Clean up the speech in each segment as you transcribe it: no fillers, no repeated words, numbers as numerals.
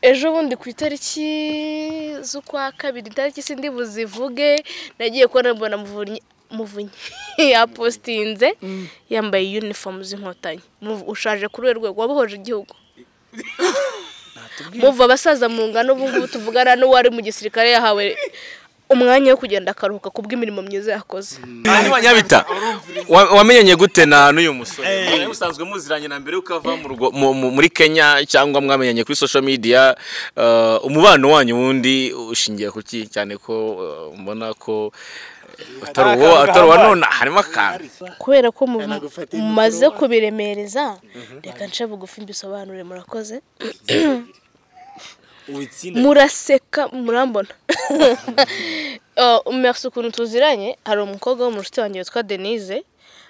Ejo bundi ku itariki z'ukwa kabiri, itariki sindi buzivuge, nagiye kubona mbona Muvunyi yapostinze yambaye uniform z'inkotanyi. Ushaje kuri rwego wabohoje igihugu. Muva abasaza mu ngano ubu ngubu tuvugana n'uwari mu gisirikare yahawe umwanya wo kugenda akaruhuka kubw'imirimo myiza yakoze. Hanyuma Nyabita, wamenyanye gute na n'uyu musore? Musanzwe muziranye na mbere ukava muri Kenya cyangwa mwamenyanye kuri social media? Umubano wanyu wundi ushingiye kuki, cyane ko mbona ko atari uwo none harimo akantu? Kubera ko mumaze kubiremereza, reka nce bugufi mbisobanure. Murakoze, muraseka murambona. Merci. Ukuntu tuziranye, hari umukobwa wo mu nshuti wanjye witwa Denise,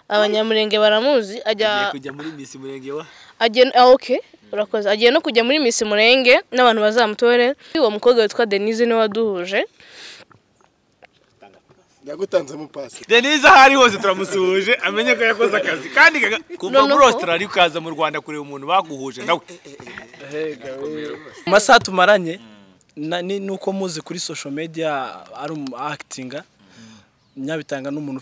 abanyamurenge baramuzi, ajya kujya muri Miss Murenge wa okay, urakoze, agiye no kujya muri Miss Murenge n'abantu bazamutore. Uwo mukobwa witwa Denise niwe waduhuje. Yagutanze mu pasi. Denise ahari hose turamusuhuje, amenye ko yakoze akazi kandi kuva muri Australia ukaza mu Rwanda kureba umuntu baguhuje nawe. Mu masaha tumaranye nuko muzi kuri social media ari umu actinga, Nyabitanga n'umuntu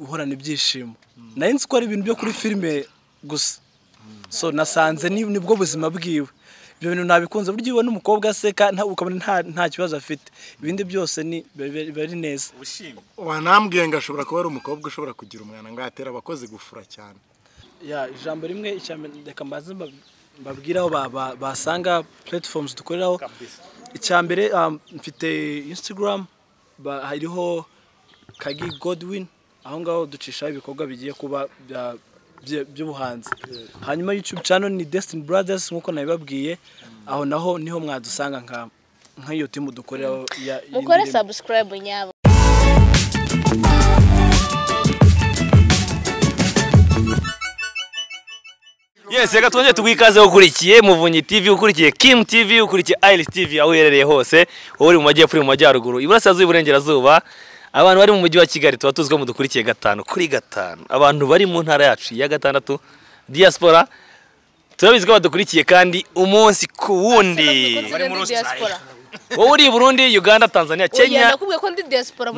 uhorana ibyishimo. Nari nzi ko ari ibintu byo kuri filime gusa, so nasanze nibwo buzima bwiwe. Ibyo bintu nabikunze, burya iyo n'umukobwa aseka ukabona nta kibazo afite, ibindi byose ni bari neza. Wanambwiye ngo ashobora kuba ari umukobwa ushobora kugira umwana ngo atera abakozi gufura cyane. Ya, ijambo rimwe reka mbanze mbabwire aho basanga platforms dukoreraho. Icya mbere, mfite Instagram, hariho Kagi Godwin, aho ngaho ducishaho ibikorwa bigiye kuba by'ubuhanzi. Hanyuma YouTube channel ni Destiny Brothers nkuko nabibabwiye, aho naho niho mwadusanga nk'iyo team dukoreraho. Mukore subscribe nyabo. Yes, reka twongere tuguhe ikaze ukurikiye Muvunyi TV, ukurikiye Kim TV, ukurikiye Iris TV, aho uherereye hose, wowe uri mu majyepfo, uri mu majyaruguru, iburasirazuba, iburengerazuba. Abantu bari mu mujyi wa Kigali tuba tuzi ko mudukurikiye 5 kuri 5. Abantu bari mu ntara yacu ya gatandatu diaspora turabizi ko badukurikiye kandi umunsi ku wundi. Bari muri diaspora. Wowe uri i Burundi, Uganda, Tanzania, Kenya. Nakubwiye ko ndi diaspora.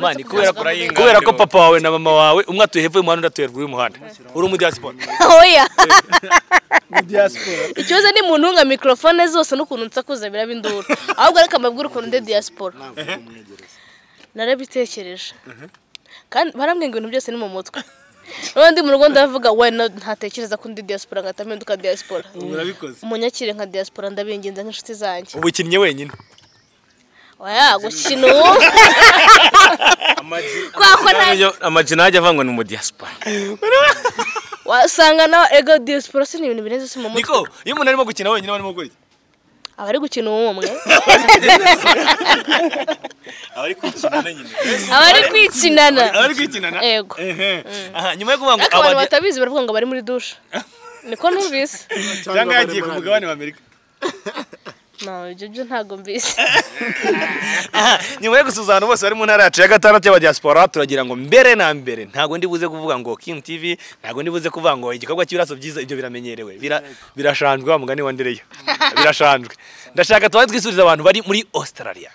Kubera ko papa wawe na mama wawe umwe atuye hepfo y'umuhanda undi atuye ruguru y'umuhanda, uri mu diaspora. Oya. Mu diaspora. Ikibazo ni muntu nka microphone zose n'ukuntu nsakuza biraba induru. Ahubwo reka mbabwire ukuntu ndi diaspora. Narabitekereje. Kandi barambwiye ngo ibintu byose ni mu mutwe. Ndi mu rugo ndavuga we ntatekereza ko ndi diaspora ngatampinduka diaspora. Urabikoze. Umunyakire nka diaspora ndabinginze nk'inshuti zanjye. Ubukinnye wenyine. Oya, gukina uwo. Amaji najya avangwa ni mu diaspora. Wasanga na ego diaspora si ibintu birenze si mu mutwe. Niko, iyo umuntu arimo gukina wenyine arimo gukora iki? Abari gukina uwo umwe. Abari kwikinana nyine. Abari kwikinana. Abari kwikinana. Ego. Aha, nyuma yo kuvuga ngo abantu batabizi baravuga ngo bari muri douche. Niko numvise. Cyangwa yagiye ku mugabane wa Amerika. No, ibyo byo ntago mbizi. Nyuma yo gusuza abantu bose bari mu ntara yacu ya gatandatu y'aba diaspora, turagira ngo mbere na mbere ntago ndi buze kuvuga ngo Kim TV, ntago ndi buze kuvuga ngo igikorwa cy'ibiraso byiza, ibyo biramenyerewe, birashanjwe wa mugani wa Ndereyo. Birashanjwe. Ndashaka tubaye twisuriza abantu bari muri Australia.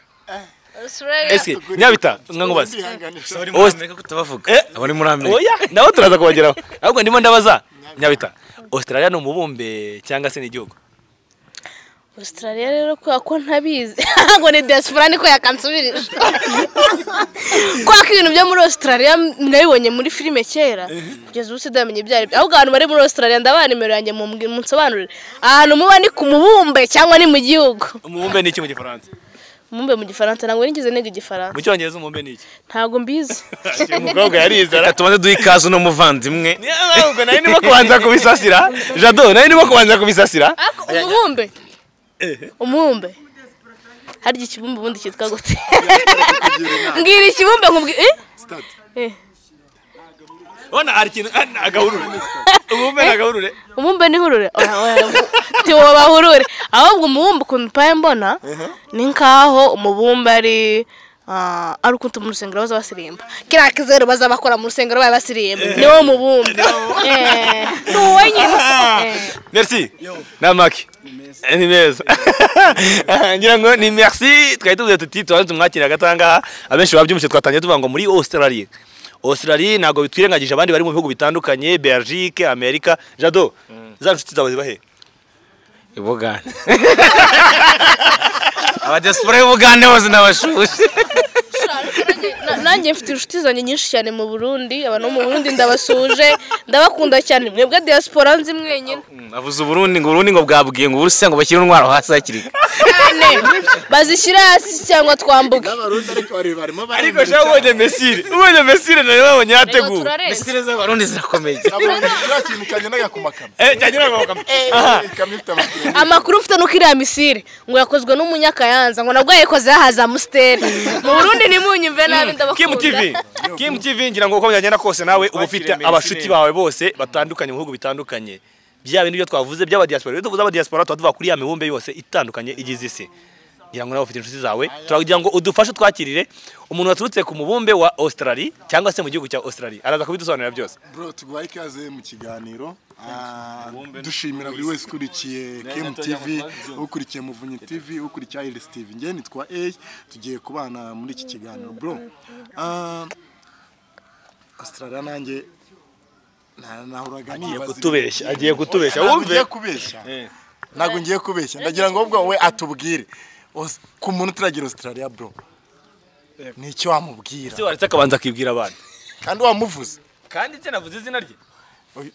Ese Nyabita nkankubaze. Sorry, muri Amerika kutabavuga. Abari muri Amerika. Oya, nabo turaza kubageraho. Ahubwo ndimo ndabaza Nyabita, Australia ni umubumbe cyangwa se ni igihugu? Australia rero ko ntabizi ngo ni diaspora niko yakansubirije. Kwa ko ibintu byo muri Australia nabibonye muri filime kera, kugeza ubu sidamenye byari. Ahubwo abantu bari muri Australia ndabana nimero yanjye munsobanurire. Ahantu muba ni ku mubumbe cyangwa ni mu gihugu? Umubumbe ni iki mu Gifaransa? Umubumbe mu Gifaransa ntabwo nigeze niga Igifaransa. Mu Cyongereza umubumbe ni iki? Ntabwo mbizi. Umukobwa yarize. Reka tubanze duhe ikaze uno muvandimwe. Ahubwo nari ndimo kubanza kubisasira. Jado, nari ndimo kubanza kubisasira. Umubumbe. Umubumbe harya ikibumbe ubundi cyitwa gute? Mbwira ikibumbe nkubwire. Ona hari ikintu agahurure. Umubumbe n'agahurure. Umubumbe ni hurure. Ti wabahurure. Ahubwo umubumbe ukuntu paye mbona ni nkaho umubumbe ari Ari ukuntu mu rusengero baza basirimba kiriya kizeru baza bakora mu rusengero baye basirimba niwo mubumbe ni uwo nyine. Merci namaki ni meza ngira ngo ni merci. Twari tuvuze tuti tubanze tumwakira agatanga abenshi babyumvise twatangiye tuvuga ngo muri Australia. Australia ntabwo bitwirengagije abandi bari mu bihugu bitandukanye, Belgique, Amerika. Jado, za nshuti zawe ziba he? I Bugande. Abadiaspora y'Ubugande bose ndabashushe. Nanjye mfite inshuti zanjye nyinshi cyane mu Burundi, abantu bo mu Burundi ndabasuje, ndabakunda cyane. Mwebwe diaspora nzi mwenyine. Avuze Uburundi ngo Uburundi ngo bwabwiye ngo Uburusiya ngo bashyire intwaro hasi hakiri kare. Bazishyira hasi cyangwa twambuke. N'abarundi ariko bari barimo Ariko sha ubonye Mesire, ubonye Mesire nawe babonye yateguye. Mesire z'Abarundi zirakomeye. Kiriya kintu cyagendaga ku makamyo. Cyagendaga ku makamyo. Ikamyo ifite amakuru. Amakuru ufite nuko iriya misire ngo yakozwe n'umunyakayanza ngo nabwo yayikoze yahaza Amstel. Mu Burundi nimunyumve nabi ndabakunda. Kim TV. Kim TV ngira ngo uko byagenda kose nawe uba ufite abashuti bawe bose batandukanye mu bihugu bitandukanye. Bya bintu byo twavuze by'aba diaspora. Iyo tuvuze aba diaspora tuba kuri ya mibumbe yose itandukanye igize isi. Ngira ngo nawe ufite inshuti zawe, turagira ngo udufashe twakirire umuntu waturutse ku mubumbe wa Australia cyangwa se mu gihugu cya Australia. Araza kubidusobanurira byose. Bro, tuguhaye ikaze mu kiganiro. Dushimira buri wese ukurikiye Kim TV, ukurikiye Muvunyi TV, ukurikiye Iris TV. Njye nitwa A, tugiye kubana muri iki kiganiro bro. Australia nanjye nahuraga nibaza. Kutubeshya, agiye kutubeshya. Wumve. Kubeshya. Ntabwo ngiye kubeshya. Ndagira ngo ubwo we atubwire. Ku muntu turagira Australia bro. Ni icyo wamubwira. Se waretse akabanza akibwira abantu. Kandi wamuvuze. Kandi se navuze izina rye.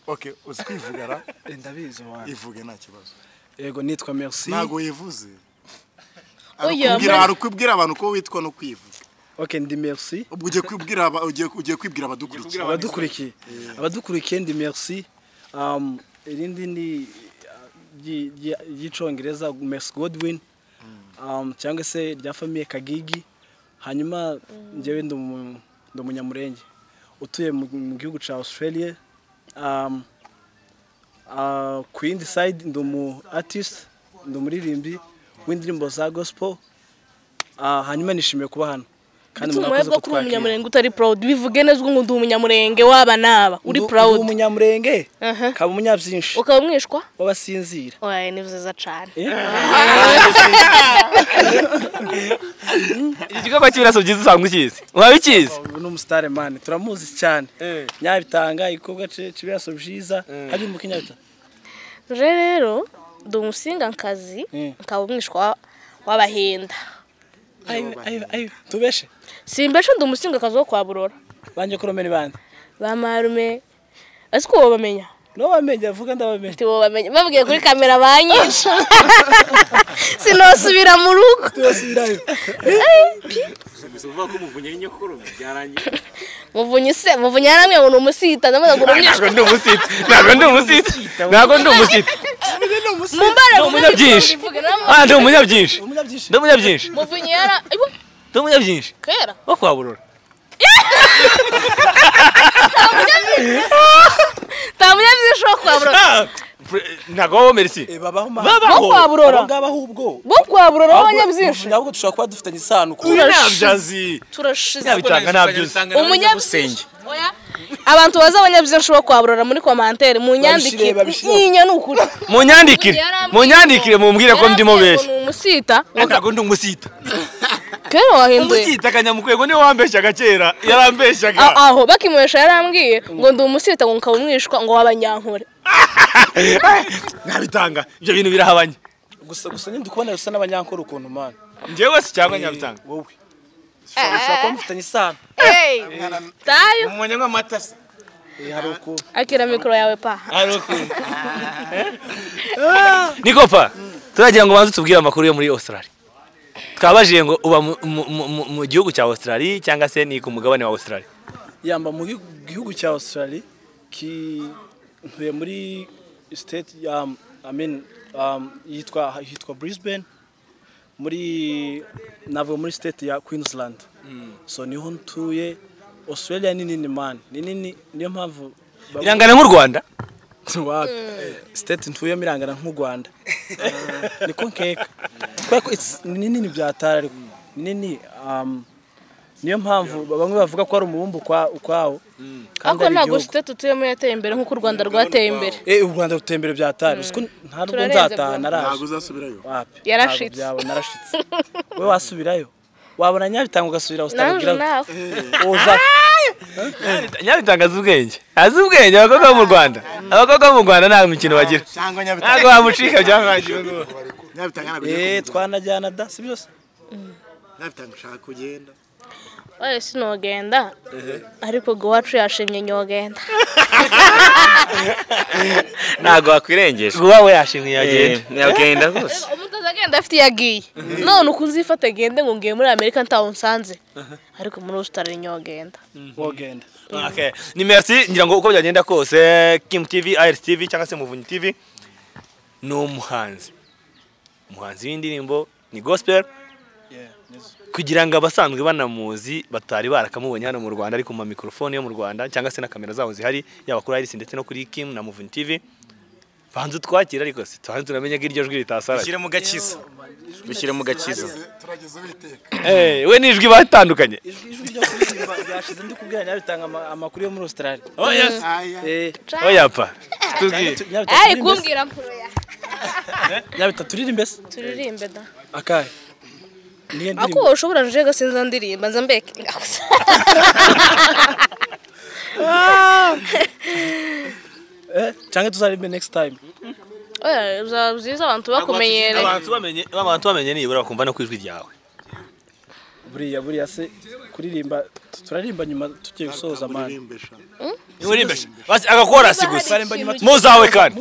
Okay, uzi kwivugara? Ndabizi wa. Ivuge nta kibazo. Yego nitwa Merci. Ntago yivuze. Ari kubwira abantu ko witwa no kwivuga. Okay, ndi Merci. Ubwo ugiye kwibwira ugiye kwibwira abadukurikiye. Abadukurikiye. Abadukurikiye ndi Merci. Irindi ni ry'icongereza Merci Godwin. Cyangwa se rya famille Kagigi. Hanyuma njyewe ndi umunyamurenge utuye mu gihugu ca Australia. Ku yindi side ndi umu artist, ndi umuririmbyi w'indirimbo za gospel. Hanyuma nishimiye kuba hano. Kandi mwakoze ko kuri umunyamurenge utari proud bivuge neza ngo ndi umunyamurenge waba naba uri proud. Ndi umunyamurenge kaba umunyabyinshi ukaba umwishwa wabasinzira. Oya ni vyiza cyane. Igikorwa cy'ibiraso byiza usanga ukizi. Wabikizi? Ubu ni umustar man turamuzi cyane. Nyabitanga igikorwa cy'ibiraso byiza hari mu Kinyabita. Rero ndi umusinga nkazi nkaba umwishwa w'abahinda. Ayo ayo ayo tubeshe. Simbeshe ndi umusinga kazi wo kwa Burora. Banje kuromera bande. Ba marume. Ese ko bamenya? No bamenya vuga ndabamenya. Ti bo bamenya. Babwiye kuri kamera banyisha. Sinosubira mu rugo. Tubasubirayo. Uvuga ko Muvunyi ari nyokuru byarangiye. Muvunyi se, Muvunyi yaramwe ngo umusita ndamaze ngo Ntabwo ndi umusita. Ntabwo ndi umusita. Ntabwo ndi umusita. Mumbare umunyabyinshi. Ndi umunyabyinshi. Ndi umunyabyinshi. Muvunyi yara Ndi umunyabyinshi. Kera. Wo kwa Burora. Ta munyabyinshi wo kwa Burora. Ntabwo babaho Merci. Babaho ma. Bo kwa Burora. Ngabaho ubwo. Bo kwa Burora abanyabyinshi. Ntabwo dushobora kuba dufitanye isano kuko nabyazi. Turashize. Nyabitanga nabyo. Umunyabusenge. Oya. Abantu baza abanyabyinshi bo kwa Burora muri commentaire munyandikire. Nyinya nukuri. Munyandikire. Munyandikire mumbwire ko ndimo besha. Umusita. Ntabwo ndi umusita. Kera wahinduye. Umusita kanyamukwego niwe wambeshyaga kera. Yarambeshyaga. Aho bakimwesha yarambwiye ngo ndi umusita ngo nkaba umwishwa ngo wabanyankore. Nyabitanga ibyo bintu birahabanye. Gusa gusa ndi kubona rusa n'abanyankore ukuntu man. Njyewe si cyangwa Nyabitanga. Wowe. Ushobora kuba mufitanye isano. Tayo. Umunyanywa amata se. Hari ukuntu. Akira mikoro yawe pa. Hari ukuntu. Niko pa. Turagira ngo banze tubwire amakuru yo muri Australia. Twabajije ngo uba mu gihugu cya Australia cyangwa se ni ku mugabane wa Australia. Yamba mu gihugu cya Australia ki ntuye muri state ya I mean yitwa Brisbane muri navo muri state ya Queensland. So niho ntuye. Australia ni nini man, ni nini, niyo mpamvu irangana nk'u Rwanda. Wapi state ntuye mirangana nk'u Rwanda. Niko nkeka kubera ko ni nini byatara ariko ni nini. Niyo mpamvu bamwe bavuga ko ari umubumbe ukwawo. Ariko ntabwo state tutuyemo yateye imbere nk'uko u Rwanda rwateye imbere. U Rwanda ruteye imbere byatari. Uzi ko nta nubwo nzataha naraje. Ntabwo uzasubirayo. Yarashitse. Narashitse. We wasubirayo. Wabona Nyabitanga ugasubira Australia. Oza. Nyabitanga azi ubwenge. Azi ubwenge abakobwa bo mu Rwanda. Abakobwa bo mu Rwanda nta mikino bagira. Cyangwa Nyabitanga. Ntabwo bamucika byamwagiye. Nyabitanga ntabwo agiye. Twanajyana da si byose. Nyabitanga ushaka kugenda. Oye sinogenda. Ariko gwacu yashimye nyogenda. Ntabwo wakwirengeje. Guwa we yashimye yagenda. Yagenda rwose. Umuntu azagenda afite yagiye. None ukunzifata gende ngo ngiye muri Amerika ntawo nsanze. Ariko muri Australia nyogenda. Wogenda. Okay. Ni merci ngira ngo uko byagenda kose Kim TV, IRS TV cyangwa se Muvunyi TV ni umuhanzi. Umuhanzi w'indirimbo ni gospel. Kugira ngo abasanzwe banamuzi batari barakamubonye hano mu Rwanda ariko mu microphone yo mu Rwanda cyangwa se na kamera zabo zihari yaba kuri Iris ndetse no kuri Kim na Muvunyi TV banze twakira ariko se tubanze tunamenye ko iryo jwi ritasara. Bishyire mu gakiza. Bishyire mu gakiza. Turageze witeka. We nijwi batandukanye. Ijwi ryo kuririmba byashize ndi kubwira Nyabitanga amakuru yo muri Australia. Oh yes. Oya pa. Tubwire. Ari kumbwira mpuro ya. Nyabita turirimbe se? Turirimbe da. Akahe. Ako ushobora nje gasinza ndirimba nza mbeke. Cyangwa tuzarimbe next time. Oya uzaziza abantu bakumenyere. Abantu bamenye nibura bakumva no kwijwi ryawe. Buriya se kuririmba turaririmba nyuma tugiye gusoza mani. Urimbesha. Basi agakora si gusa. Muzawe kandi.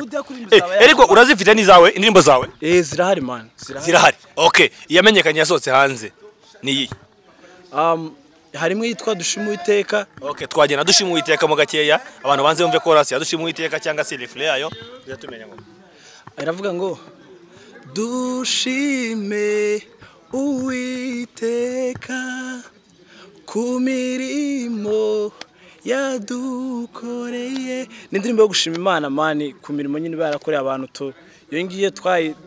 Ariko urazifite nizawe indirimbo zawe? Zirahari man. Zirahari. Okay, iyamenyekanye yasohotse hanze. Ni iyi. Harimo yitwa Dushima Uwiteka. Okay, twagenda Dushima Uwiteka mu gakeya. Abantu banze bumve chorus ya Dushima Uwiteka cyangwa se refrain yayo. Biratumenya ngo. Iravuga ngo Dushime Uwiteka ku mirimo yadukoreye. Ni indirimbo yo gushima Imana mani ku mirimo nyine barakoreye abantu tu. Iyo ngiye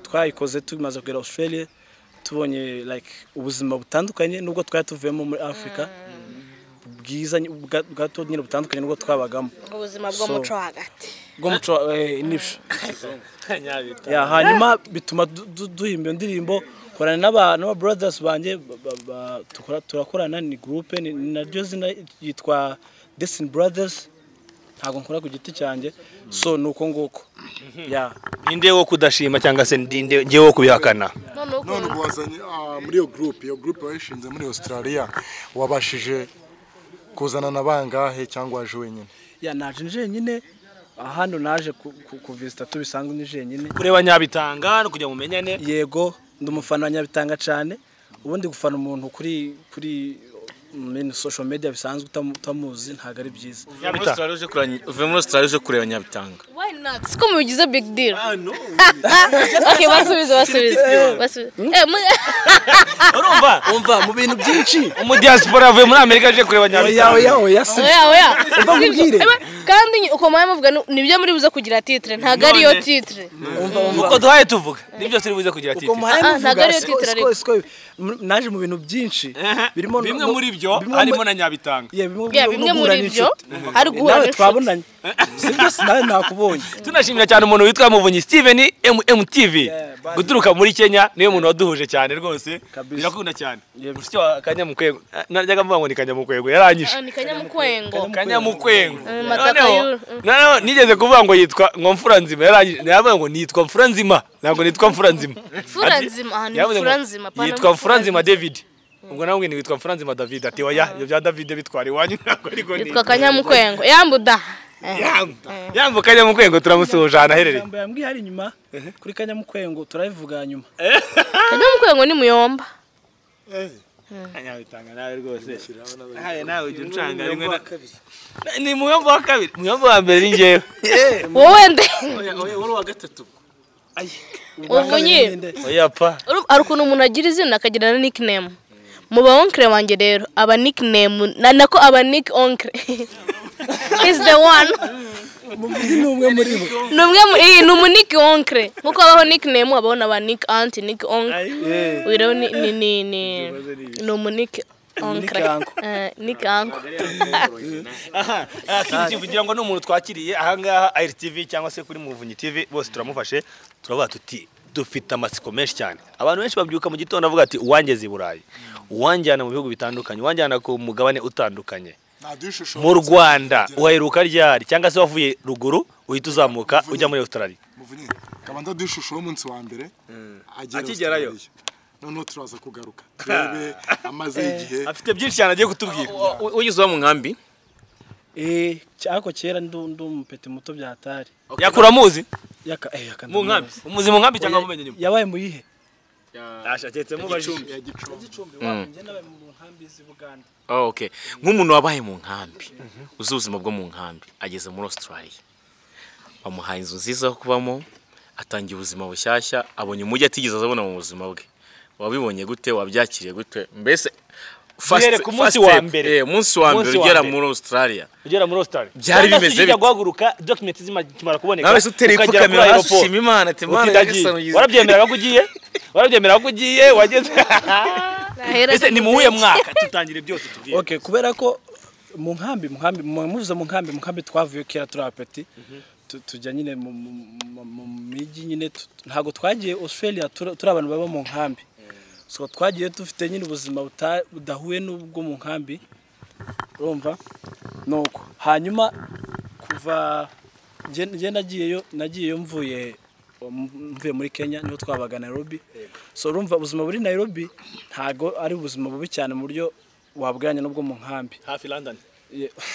twayikoze tumaze kugera Australia tubonye like ubuzima butandukanye nubwo twari tuvuyemo muri Africa bwiza bwato nyine butandukanye nubwo twabagamo. Ubuzima bwo muco hagati. Bwo muco nibyo. Ya hanyuma bituma duhimba indirimbo korana n'abantu ba brothers banjye turakorana ni groupe ni naryo zina yitwa Destiny Brothers. Ntabwo nkora ku giti cyanjye so nuko nguko. Ya ninde wo kudashima cyangwa se ndinde ngiye wo kubihakana. None ubwazanye muri iyo groupe wayishinze muri Australia wabashije kuzana na bangahe cyangwa waje wenyine? Ya naje njenyine hano naje ku visita tubisanzwe ni jenyine. Kureba Nyabitanga no kujya mumenyane. Yego ndi umufana wa Nyabitanga cyane. Ubundi gufana umuntu kuri social media bisanzwe utamuzi ntago ari byiza. Uvuye muri Australia uje kureba Nyabitanga. Why not? Siko mubigize big deal. No. Okay, basubize. Urumva? Umva mu bintu byinshi. Umu diaspora avuye muri Amerika aje kureba Nyabitanga. Oya. Oya. Umva mubwire. Kandi uko mwaye muvuga nibyo muri buze kugira titre ntago ari yo titre. Umva. Uko duhaye tuvuga nibyo turi buze kugira titre. Uko muhaye muvuga siko naje mu bintu byinshi birimo bimwe muri byo harimo na Nyabitanga. Bimwe muri byo hari guhura nawe twabonanye. Sibyo nawe nakubonye. Tunashimira cyane umuntu witwa Muvunyi Steven MMTV guturuka muri Kenya niwe muntu waduhuje cyane rwose. Birakunda cyane. Mushiki wa Kanyamukwego najyaga mvuga ngo ni Kanyamukwego yaranyishe. Ni Kanyamukwengo. Kanyamukwengo. Noneho nigeze kuvuga ngo yitwa ngo Mfura Nzima yaranyishe. Navuga ngo nitwa Mfura Nzima ntabwo nitwa Mfura Nzima. Mfura Nzima ni Mfura Nzima. Yitwa Mfura Nzima David. Ubwo nawe ngo witwa Mfura Nzima David ati oya ibyo bya David bitwara iwanyu ntabwo ariko ni. Yitwa Kanyamukwengo. Yambuda. Yambu Kanyamukwengo turamusuhuje ahantu aherereye. Yambu yambwiye hari inyuma kuri Kanyamukwengo turabivuga nyuma. Kanyamukwengo ni muyomba. Nyabitanga nawe rwose. Haye nawe ujya uncanga rimwe na kabiri. Ni muyomba wa kabiri. Muyomba wa mbere ni njyewe. Wowe nde? Oya wari wa gatatu. Muvunyi. Oya pa. Hari ukuntu umuntu agira izina akagira na nickname. Mu ba onkre wanjye rero aba nickname nako aba nick onkre. He's the one. Muvunyi ni umwe muri bo. Ni umwe ni umuniki onkre. Nkuko abaho nickname abaho na ba nick aunt, nick onkre. Uyu rero ni umuniki Oncle. Nick uncle. Aha, Kim TV, ngira ngo ni umuntu twakiriye ahangaha Iris TV cyangwa se kuri Muvunyi TV, bose turamufashe, turavuga tuti dufite amatsiko menshi cyane. Abantu benshi babyuka mu gitondo bavuga ati uwangeze i Burayi, uwanjyana mu bihugu bitandukanye, uwanjyana ku mugabane utandukanye. Naduha ishusho. Mu Rwanda uhaheruka ryari, cyangwa se wavuye ruguru uhita uzamuka ujya muri Australia? Muvunyi, kabanza duha ishusho y'umunsi wa mbere agera Akigerayo. Australia. Noneho turaza kugaruka turebe amaze igihe. Afite byinshi cyane agiye kutubwira. Wigeze uba mu nkambi? Ariko kera ndi umupeti muto byatari. Yakura muzi Yaka yaka mu nkambi, umuzi mu nkambi cyangwa mumenye nyuma? Yabaye mu yihe? Ashaketse mubajije. Ya Gicumbi. Gicumbi. Njye nabaye mu nkambi z'i Buganda. Oh, okay. Nk'umuntu wabaye mu nkambi, uzi ubuzima bwo mu nkambi, ageze muri Australia, bamuhaye inzu nziza yo kubamo, atangiye ubuzima bushyashya, abonye umujyi atigeze azabona mu buzima bwe. Wabibonye gute? Wabyakiriye gute? Mbese Duhere ku munsi wa mbere. Umunsi wa mbere Umunsi wa ugera mbere. muri Australia. Ugera muri Australia. Byari Cyangwa se bimeze ujya bite? guhaguruka document zikimara kuboneka. Nawe se utera ukagera kuri ipfukamiro hasi aeroport. ushima Imana ati Imana Uti ndagiye. nyagasani ugize. Warabyemeraga ko ugiye? Warabyemeraga ko ugiye? Wageze. Ese ni mu wuhe mwaka? Tutangire byose tubwire. Okay, kubera ko mu nkambi muvuze mu nkambi twavuye kera turi abapeti, tujya nyine mu mijyi nyine, ntabwo twagiye Australia turi abantu baba mu nkambi. So twagiye dufite nyine ubuzima budahuye n'ubwo mu nkambi, urumva nuko hanyuma kuva njye nagiyeyo mvuye muri Kenya, niho twabaga Nairobi. So urumva ubuzima buri Nairobi ntago ari ubuzima bubi cyane mu buryo wabwiranye n'ubwo mu nkambi. Hafi London.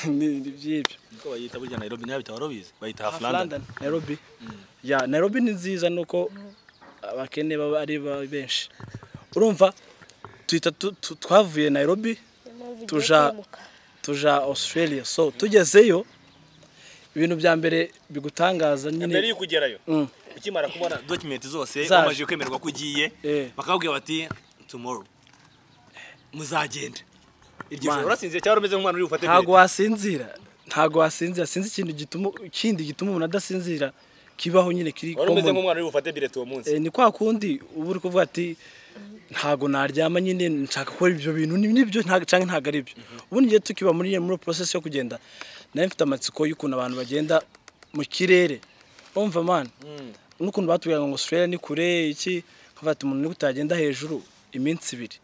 Ni byibyo. Niko bayita burya Nairobi, nayo bitaba robizi. Bayita hafi Hafi London. London, Nairobi. Ya Nairobi ni nziza nuko abakene baba ari benshi. Urumva tuhita twavuye Nairobi tuja Australia. So tugezeyo ibintu bya mbere bigutangaza Mbere nyine yo kugerayo. Ukimara kubona document zose Zaje. wamajije kwemererwa ko ugiye, bakakubwira bati tomorrow muzagenda. Iryo joro Man. urasinzira cyangwa umeze nk'umwana uri bufate ntago wasinzira, sinzi ikintu gituma ikindi gituma umuntu adasinzira kibaho nyine kiri Wari umeze common. nk'umwana uri bufate billet uwo munsi. Ni kwa kundi uba uri kuvuga ati ntago naryama nyine nshaka gukora ibyo bintu nibyo cyangwa ntago ari byo. Ubundi ngiye tukiba muri process yo kugenda, nari mfite amatsiko y'ukuntu abantu bagenda mu kirere. Urumva man, n'ukuntu batubwiraga ngo Australia ni kure iki, nkavuga ati umuntu ni utagenda hejuru iminsi ibiri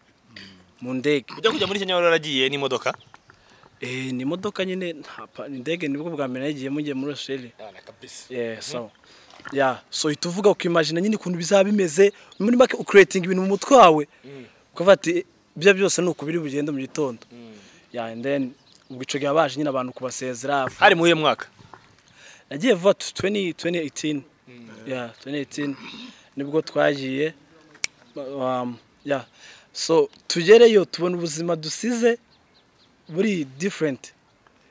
mu ndege. Ujya kujya muri Kenya wari waragiye n'imodoka? Ni imodoka nyine, indege nibwo bwa mbere nagiye mugiye muri Australia. Yeah, so yeah, so ituvuga ukimagine nyine ukuntu bizaba bimeze, muri make ucreating ibintu mu mutwe wawe. Ukavuga ati ibyo byose ni ukubiri bugende mu gitondo. Yeah, and then ubwo ico gihe baje nyine abantu kubasezera. Hari mu uyu mwaka? Nagiye vuba 2018. Yeah, 2018 nibwo twagiye. Yeah. So tugereyo tubona ubuzima dusize buri different.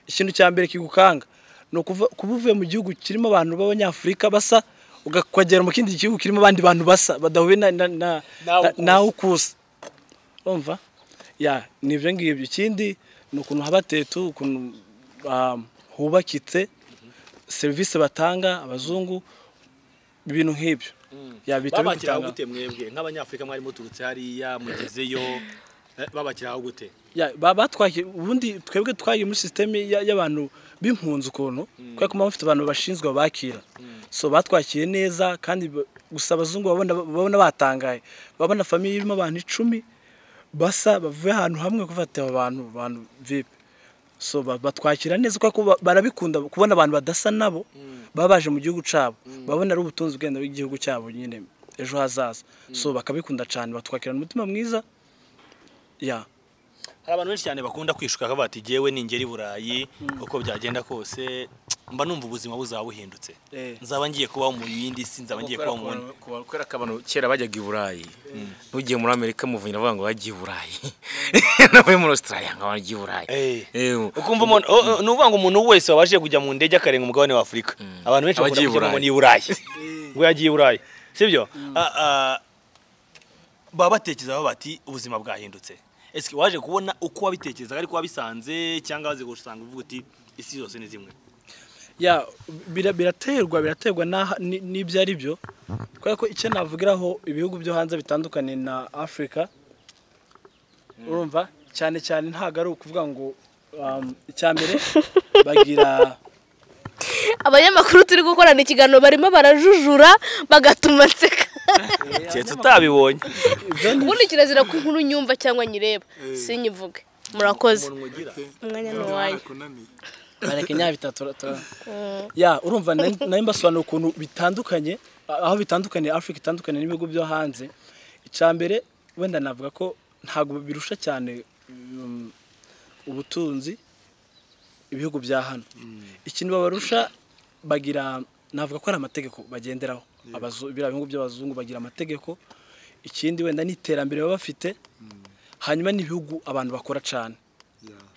Ikintu cya mbere kigukanga ni kuba uvuye mu gihugu kirimo abantu b'abanyafurika basa, ukagera mu kindi gihugu kirimo abandi bantu basa badahuye nawe ukusa. Urumva? Yeah, ni ibyo ngibyo. Ikindi ni ukuntu haba tetu, ukuntu hubakitse, serivisi batanga abazungu, ibintu nk'ibyo. Ya bita Babakiraho bigutanga. gute mwebwe nk'abanyafurika mwari muturutse hariya mugezeyo, babakiraho gute? Ya batwaye ubundi twebwe twagiye muri system y'abantu b'impunzi ukuntu, kubera ko bafite abantu bashinzwe bakira. So batwakiye neza kandi gusa abazungu babona batangaye. Babona famille irimo abantu 10 basa bavuye ahantu hamwe kuvata abantu VIP. So batwakira neza kuko barabikunda kubona abantu badasa nabo baba baje mu gihugu cabo, babona ari ubutunzi bwenda bw'igihugu cyabo nyine ejo hazaza. So bakabikunda cyane, batwakirana umutima mwiza. Ya Hari abantu benshi cyane bakunda kwishuka bakavuga bati jewe ningera i Burayi uko byagenda kose mba numva ubuzima buzaba buhindutse. Nzaba ngiye kubaho mu yindi si, nzaba ngiye kubaho mu wundi. Kubera ko abantu kera bajyaga i Burayi, n'ugiye muri Amerika Muvunyi avuga ngo bagiye i Burayi, nawe muri Australia ngo bagiye i Burayi. Ukumva umuntu ni ukuvuga ngo umuntu wese wabashije kujya mu ndege akarenga umugabane wa Afurika, abantu benshi bakunda Abagiye i kuvuga ngo Burayi. ni i Burayi, ngo yagiye i Burayi, sibyo? Baba batekereza bati ubuzima bwahindutse. Ese waje kubona uko wabitekerezaga ariko wabisanze, cyangwa waze gusanga uvuga uti isi yose ni zimwe? Ya biraterwa n'ibyo ari byo, kubera ko icyo navugiraho ibihugu byo hanze bitandukanye na Africa, urumva Cyane cyane ntago ari ukuvuga ngo icya mbere bagira abanyamakuru turi gukorana ikiganiro barimo barajujura bagatuma nseka. Keretse utabibonye. Ubundi kirazira ko inkuru nyumva cyangwa nyireba sinyivuge. Murakoze, umwanya ni uwanyu. Bareke Nyabita ya urumva nari mbasobanura ukuntu bitandukanye, aho bitandukanye Africa itandukanye n'ibihugu byo hanze. Icya mbere wenda navuga ko ntabwo birusha cyane ubutunzi ibihugu bya hano. Ikintu babarusha bagira, navuga ko ari amategeko bagenderaho. Biriya bihugu by'abazungu bagira amategeko. Ikindi wenda ni iterambere baba bafite, hanyuma n'ibihugu abantu bakora cyane.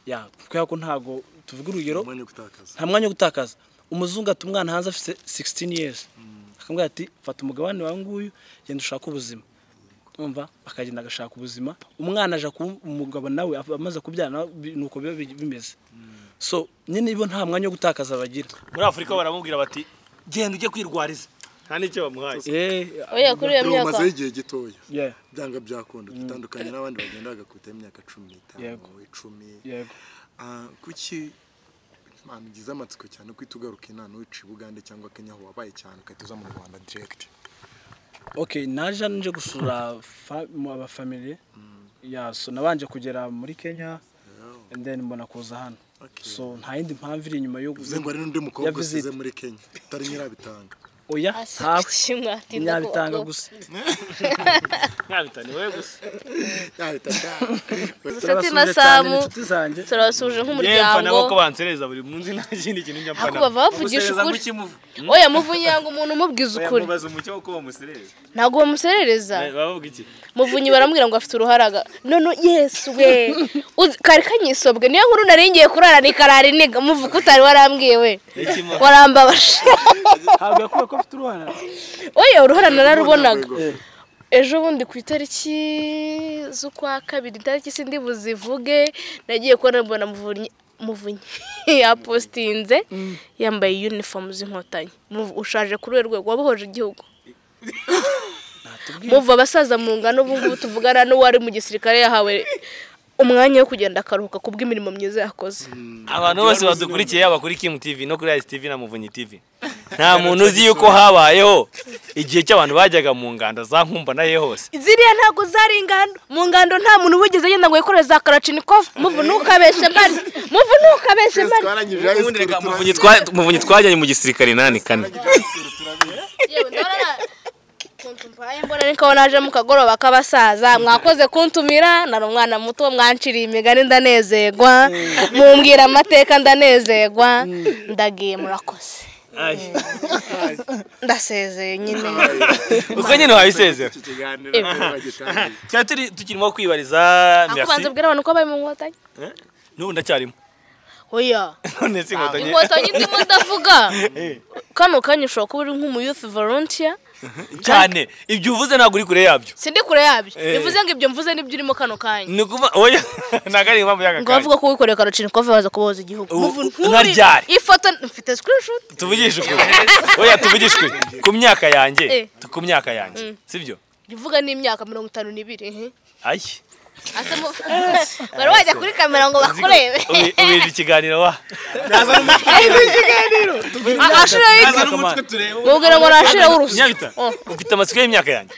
Ya kubera ko ntago tuvuga urugero nta mwanya wo gutakaza. Umuzungu ata umwana hanze afite 16 years, akamubwira ati fata umugabane wawe nguyu genda ushake ubuzima. Umva akagenda agashaka ubuzima, umwana aja kuba umugabo nawe amaze kubyara, nuko biba bimeze. So nyine ibo nta mwanya wo gutakaza bagira. Muri Afrika baramubwira bati genda ujye kwirwariza, nta n'icyo bamuhaye. Oya kuri iyo myaka umaze igihe gitoya byanga byakunda bitandukanye n'abandi bagenda bagakubita imyaka 15 10. Yego. Kuki Imana ugize amatsiko cyane ko itugaruka inana uci Bugande cyangwa Kenya aho wabaye cyane ukahita mu Rwanda direct? Okay, naje nje gusura abafamily ya so nabanje kugera muri Kenya and then mbona kuza hano. So nta yindi mpamvu iri inyuma yo uze ngo ari n'undi mukobwa usize muri Kenya utari Nyirabitanga. Oya ntawe Nyirabitanga gusa. Nyabitanga wewe gusa. Nyabitanga. Sati na Samu turabasuje nk'umuryango. Nabo ko bansereza buri munsi nta kindi kintu njya mpana. Ako bava bavugisha ukuri. Oya Muvunyi yanga umuntu umubwiza ukuri. Mubaza umucyo ko bamuserereza. Ntago bamuserereza. Bavuga iki? Muvunyi baramubwira ngo afite uruharaga. None Yesu we. Kari kanyisobwe niyo nkuru naringiye kurara nikarara iniga muvuga utari warambwiye we. Warambabashe. Ntabwo yakuye ko afite uruhara. Oya uruhara nararubonaga. Ejo bundi ku itariki z'ukwa kabiri, itariki sindi buzivuge, nagiye kubona mbona Muvunyi yapostinze yambaye uniform z'inkotanyi. Ushaje kuri rwego wabohoje igihugu. Muva abasaza mu ngano ubu ngubu tuvugana n'uwari mu gisirikare yahawe umwanya wo kugenda akaruhuka kubw'imirimo myiza yakoze. Abantu bose badukurikiye yaba kuri Kim TV no kuri Ice TV na Muvunyi TV, nta muntu uzi yuko habayeho igihe cy'abantu bajyaga mu ngando za Nkumba naye hose. Ziriya ntago zari ingando, mu ngando nta muntu wigeze agenda ngo yikoreze za Kalachnikov. Muvu ntukabeshe mani, Muvu ntukabeshe mani. Muvunyi twajyanye mu gisirikare nani kane. Yewe ndabona kuntumvaye mbona niko naje mu kagoroba k'abasaza mwakoze kuntumira, nari umwana muto mwanciriye imigani ndanezerwa, mumbwira amateka ndanezerwa, ndagiye murakoze. Ndasezeye nyine. Uko nyine wabisezera. Cyari turi tukirimo kwibariza merci. Akubanza ubwira abantu ko bari mu nkotanyi. N'ubu ndacyarimo. Oya. None si inkotanyi. Inkotanyi ndimo ndavuga. Kano kanya ushobora kuba uri nk'umu youth volunteer. Cyane ibyo uvuze ntabwo uri kure yabyo. Sindi kure yabyo. Bivuze ngo ibyo mvuze nibyo urimo kano kanya. Ni kuva oya ntago ari impamvu y'aka kanya. Ngo bavuga ko wikoreye Kalachnikov baza kubohoza igihugu. Nkaryari. Ifoto mfite screenshot. Tuvugishe ukuri. Oya tuvugishe ukuri. Ku myaka yanjye, ku myaka yanjye. Sibyo? Ivuga ni imyaka 52. Ayi. Bari wajya kuri kamera ngo bakurebe. Ubije ikiganiro wa. Naza n'umutwe. Ashira n'umutwe turebe. Mubwira ngo nashira urusi. Nyabita. Ufite amatsiko y'imyaka yanjye.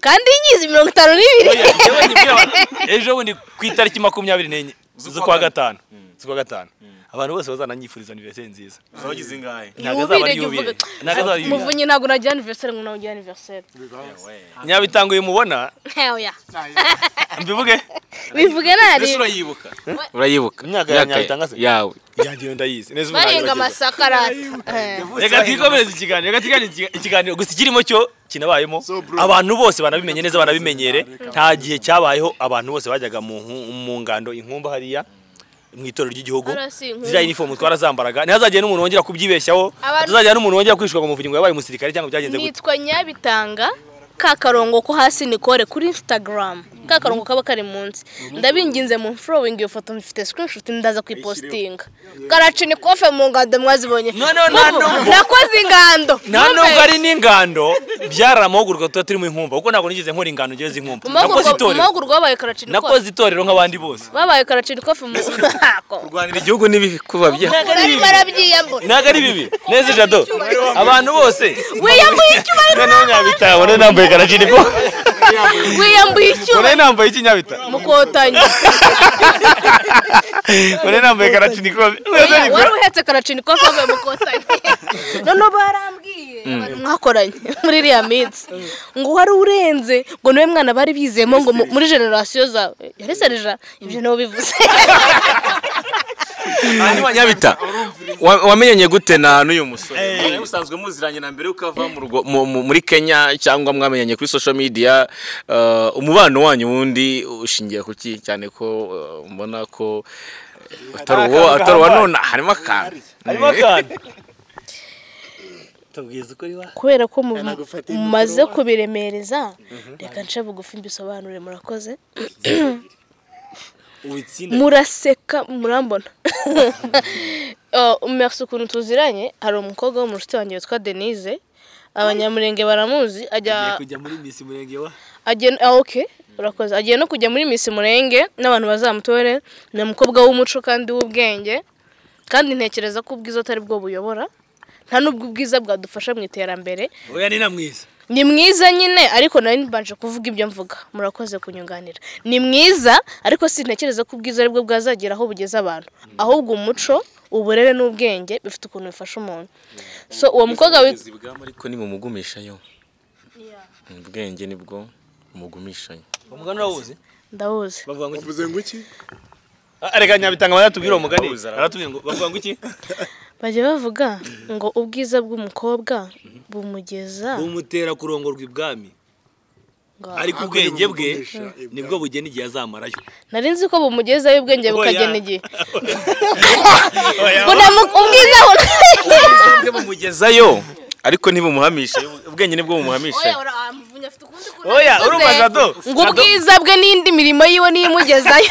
Kandi nyizi 52. Ejo bundi ku itariki 24 z'ukwa gatanu. Z'ukwa gatanu. Abantu bose bazananyifuriza anniversaire nziza. Uzagize ingahe? Ntago azaba ari yubile. Ntago azaba ari yubile. Muvunyi ntago nagira anniversaire ngo nawe ugira anniversaire. Nyabitango uyu mubona? Oya. Mbivuge? Bivuge nari. Ese urayibuka? Urayibuka. Imyaka ya Nyabitanga se? Yawe. Yanjye ndayizi. Neza ubu Bahinga amasakarata. Reka twikomereze ikiganiro. Reka twikomereze ikiganiro gusa ikirimo cyo kinabayemo. Abantu bose banabimenye neza banabimenyere. Nta gihe cyabayeho abantu bose bajyaga mu ngando inkumba hariya. Mu itorero ry'igihugu ziriya uniform twarazambaraga ntihazagira n'umuntu wongera kubyibeshyaho, hatazagira n'umuntu wongera kwishwa ngo Muvunyi ngo yabaye umusirikare cyangwa byagenze gute. Nitwa Nyabitanga ka karongo ko hasi Nicole kuri Instagram. Ka karongo kaba kari munsi. Ndabinginze mu following iyo foto mfite screenshot ndaza kuyipostinga. Karachinikofe mu ngando mwazibonye. Nakoze ingando. Nta nubwo ari n'ingando byari amahugurwa tuba turimo inkumba kuko ntabwo nigeze nkora ingando ngeze inkumba. Nakoze itorero. Amahugurwa babaye Karachinikofe. Nakoze itorero nk'abandi bose. Babaye Karachinikofe mu kurwanira igihugu n'ibikuba bya. Barabyiyambura. Ntago ari bibi. Neza Jado. Abantu bose. Wiyambuye icyubahiro. Noneho Nyabita ubone nambaye Karachinikofe. Wiyambuye icyubahiro. Ubone nambaye iki Nyabita? Mukotanyi. Ubone nambaye Karachinikofe. Wari uhetse Karachinikofe wambaye mukotanyi. Noneho barambwiye abantu mwakoranye muri iriya minsi ngo wari urenze ngo niwe mwana bari bizemo ngo muri generasiyo zawe. Yari Serija ibyo niwe bivuze. Hanyuma Nyabita wamenyanye gute na n'uyu musore? Usanzwe muziranye na mbere yuko ava muri Kenya cyangwa mwamenyanye kuri social media? Umubano wanyu wundi ushingiye kuki cyane ko mbona ko atari uwo none harimo akantu. Harimo akantu. Kubera ko mumaze kubiremereza reka nce bugufi mbisobanure murakoze. Muraseka murambona. Merci ukuntu tuziranye. Hari umukobwa wo mu nshuti wanjye witwa Denise, abanyamurenge baramuzi, ajya kujya muri Miss Murenge wa okay urakoze, agiye no kujya muri Miss Murenge n'abantu bazamutore. Ni umukobwa w'umuco kandi w'ubwenge, kandi ntekereza ko ubwiza atari bwo buyobora, nta nubwo ubwiza bwadufasha mu iterambere. Oya ni na mwiza. Ni mwiza nyine ariko nari mbanje kuvuga ibyo mvuga murakoze kunyunganira. Ni mwiza ariko sintekereza ko ubwiza aribwo bwazagera aho bugeza abantu, ahubwo umuco, uburere n'ubwenge bifite ukuntu bifasha umuntu. So uwo mukobwa ariko ni mumugumishayo. Ubwenge nibwo mumugumishayo. Umugani urawuzi? Ndawuzi. Bavuga ngo uvuze ngo iki? Areka Nyabitanga baratubwira uwo mugani. Aratubwira ngo bavuga ngo iki? Bajya bavuga ngo ubwiza bw'umukobwa bumugeza bumutera kurongorwa ibwami, ariko ubwenge bwe nibwo bugena igihe azamarayo. Nari nzi ko bumugezayo ubwenge bukagena igihe. Ubwiza bwe bumugezayo ariko ntibumuhamisha, ubwenge nibwo bumuhamisha. Oya urumva Jado ngo ubwiza bwe n'indi mirimo yiwe niyimugezayo.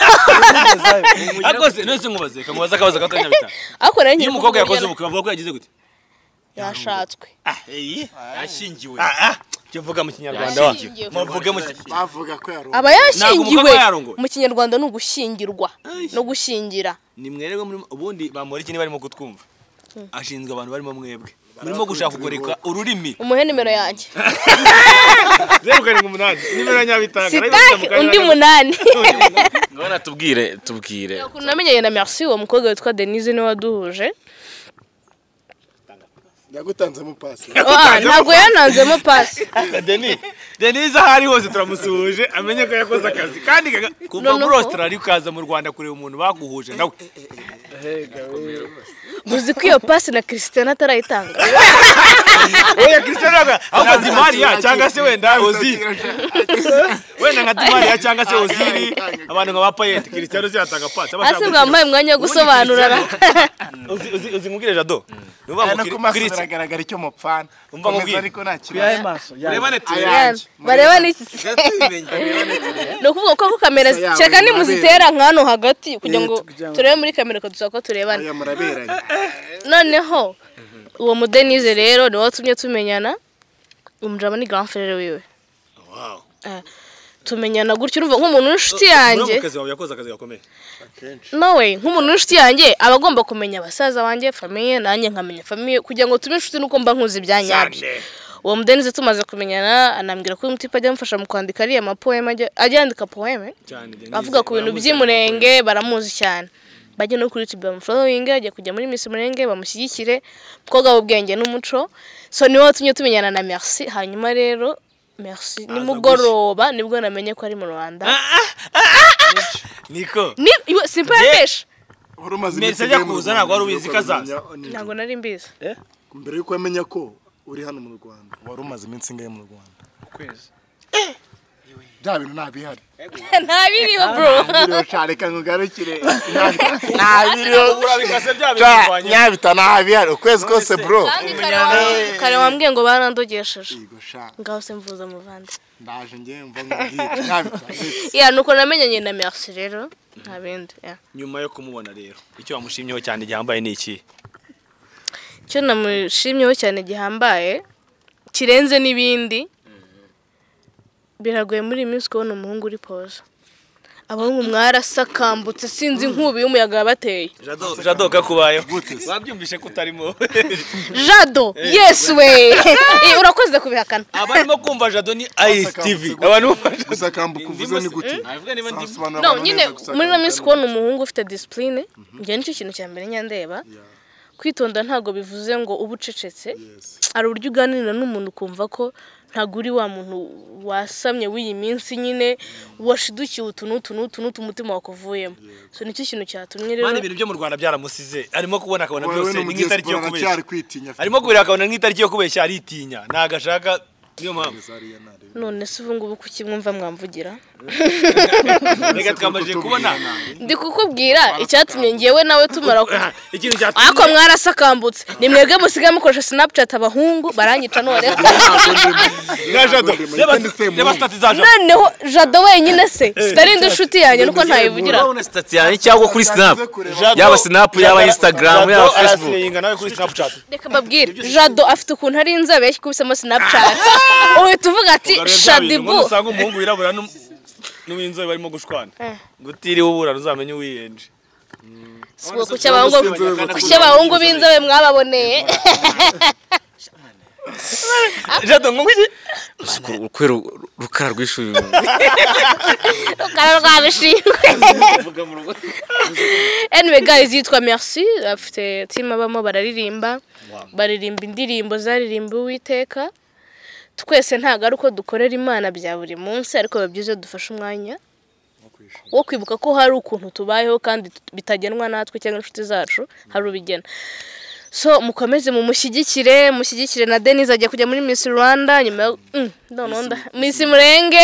Ariko se nese nkubaze kamubaza akabaza gato Nyabita. Ariko nari iyo umukobwa yakoze ubukwe bavuga ko yagize gute? Yashatswe. Yashingiwe. Cyo vuga mu kinyarwanda wa. Muvuge mu bavuga ko yarongoye. Aba yashingiwe mu kinyarwanda ni ugushyingirwa no gushyingira. Ni mwererwe muri ubundi bamora iki niba barimo kutwumva. Ashinzwe abantu barimo mwebwe. Murimo gushaka kugoreka ururimi. Umuhe nimero yanjye. 078 nimero ya Nyabitanga. Sitaki undi 8. Ngona tubwire tubwire. Ukuntu namenyanye na Merci uwo mukobwa witwa Denise niwe waduhuje. Yagutanzemo pasi. Ntabwo yananzemo pasi. Denise ahari hose turamusuhuje amenye ko yakoze akazi kandi kuva muri Australia ukaza mu Rwanda kureba umuntu baguhuje nawe. Muzi ko iyo pasi na Christian atarayitanga. Oya Christian ahubwo Di Maria cyangwa se wenda Ozil. Wenda nka Di Maria cyangwa se Ozil abantu nka ba Payet Christian uzatanga pasi. Ase mwambaye umwanya wo gusobanura. Uzi nkubwire Jado. Nuba Christian biragaragara icyo mupfana. Umva mubwire ariko nta kibazo. Rebane turebe. Bareba niki. No kuvuga ko kamera cyeka ni muzitera nkano hagati kugira ngo turebe muri kamera ko dusako turebana. Oya muraberanye. Noneho uwo Mudenise rero ni watumye tumenyana. Umujama ni grand frère wiwe. Wow. Tumenyana gutyo urumva nk'umuntu w'inshuti yanjye. Akazi wawe yakoze akazi gakomeye. No way, nk'umuntu w'inshuti yanjye aba agomba kumenya abasaza banjye, famille nanjye nkamenya famille kugira ngo tume inshuti nuko mba nkuzi ibyanyabyo. Uwo Mudenise tumaze kumenyana anambwira ko umutipe ajya amfasha mu kwandika ariya ma poeme, ajya yandika poeme avuga ku bintu by'Imurenge baramuzi cyane. Bajye no kuri YouTube bamufollowing, ajya kujya muri Miss Murenge bamushyigikire, mukobwa w'ubwenge n'umuco. So niwe watumye tumenyana na Merci. Hanyuma rero Merci nimugoroba nibwo namenye ko ari mu Rwanda. Niko ni simpa yabesha. Merci ajya kuza ntabwo wari ubizi kazaza. Ntabwo nari mbizi. Mbere yuko amenya ko uri hano mu Rwanda wari umaze iminsi ingahe mu Rwanda? Ukwezi. Bya bintu ntabihari. Ntabiriho bro. Ntabiriho cyane, reka nkugarukire. Ntabiriho. Urabikase bya bintu. Nyabita ntabihari ukwezi kose bro. Kandi kare wambwiye ngo barandogesheje. Yego sha. Ngaho se mvuza muvandi. Ndaje ngiye mva nkubwire. Nyabita. Yeah, nuko namenyanye na Merci rero, nta bindi. Yeah. Nyuma yo kumubona rero, icyo wamushimyeho cyane gihambaye ni iki? Icyo namushimyeho cyane gihambaye kirenze n'ibindi, biragoye muri iyi minsi kubona umuhungu uri poza. Abahungu mwarasakambutse, sinzi inkubi y'umuyaga yabateye. Jado, Jado, kakubayeho. Gute se? Wabyumvishe ko utarimo? Jado, yes we. Urakoze kubihakana. Abarimo kumva Jado ni Ice TV, abantu bumva Jado. Gusakambuka uvuze ni gute? Navuga niba ndimo. Sobanura No abantu nyine neza gusakambuka. Muri ino minsi kubona umuhungu ufite discipline, njye nicyo kintu cya mbere nyandeba. Kwitonda ntabwo bivuze ngo uba ucecetse. Hari uburyo uganira n'umuntu ukumva ko ntabwo uri wa muntu wasamye w'iyi minsi nyine washidukiye utu n'utu n'utu n'utu, umutima wakuvuyemo. So nicyo kintu cyatumye rero Mani, ibintu byo mu Rwanda byaramusize, arimo kubona akabona Wowe byose ni nk'itariki yo n'umudiaspora kubeshya. aracyari kwitinya. Arimo kubira akabona nk'itariki yo kubeshya, aritinya, ntago ashaka, niyo mpamvu. None se ubu ngubu kuki mwumva mwamvugira? Reka, twamaze kubona Ndi kukubwira icyatumye ngewe nawe tumara ikintu cyatumye. Ariko mwarasakambutse, ni mwebwe musigaye mukoresha Snapchat, abahungu baranyica noneho. Na Jado, reba status za Jado. Noneho Jado wenyine se sitarindi inshuti yanjye nuko ntayivugira. Urabona status yanjye cyangwa kuri Snap? Jado- Yaba Snap, yaba Instagram, yaba Jado Facebook. arasiyinga nawe kuri Snapchat. Reka mbabwire, Jado afite ukuntu ari inzobe yakubisemo Snapchat, uhita uvuga ati Shadibu. Usanga umuhungu wirabura n'uw'inzobe barimo gushwana, gutiriwe uburana uzamenye uwiyenje. Kuki abahungu b'inzobe mwababoneye? Jado ngo ngwiki? Kubera rukara rw'ishuri. Rukara rwabishingwe. Anyway guys, yitwa Merci, afite team abamo, bararirimba, baririmba indirimbo zaririmba Uwiteka. Twese ntabwo ari uko dukorera Imana bya buri munsi, ariko biba byiza iyo dufashe umwanya wo kwibuka ko hari ukuntu tubayeho kandi bitagenwa natwe cyangwa inshuti zacu, hari ubigena. So mukomeze mumushyigikire, mushyigikire na Denise agiye kujya muri Miss Rwanda nyuma yo noneho Miss Murenge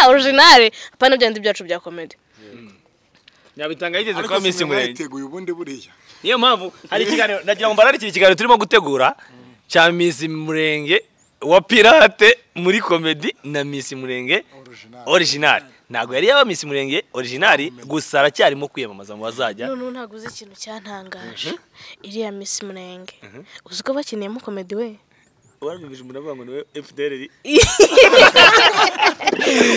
original, apana byandi byacu bya comedy. Nyabitanga yigeze Ariko kuba Miss Murenge. mwayiteguye ubundi buriya? Niyo mpamvu hari ikiganiro nagira ngo mbararikire, ikiganiro turimo gutegura cya Miss Murenge wa pirate muri comedy na Miss Murenge Original. Original. Ntabwo yari yaba Miss Murenge original, gusa aracyarimo kwiyamamaza mu bazajya. Noneho ntabwo uzi ikintu cyantangaje, iriya Miss Murenge uzi ko bakiniyemo comedy we? Warabyumvise umuntu avuga ngo niwe FDLR?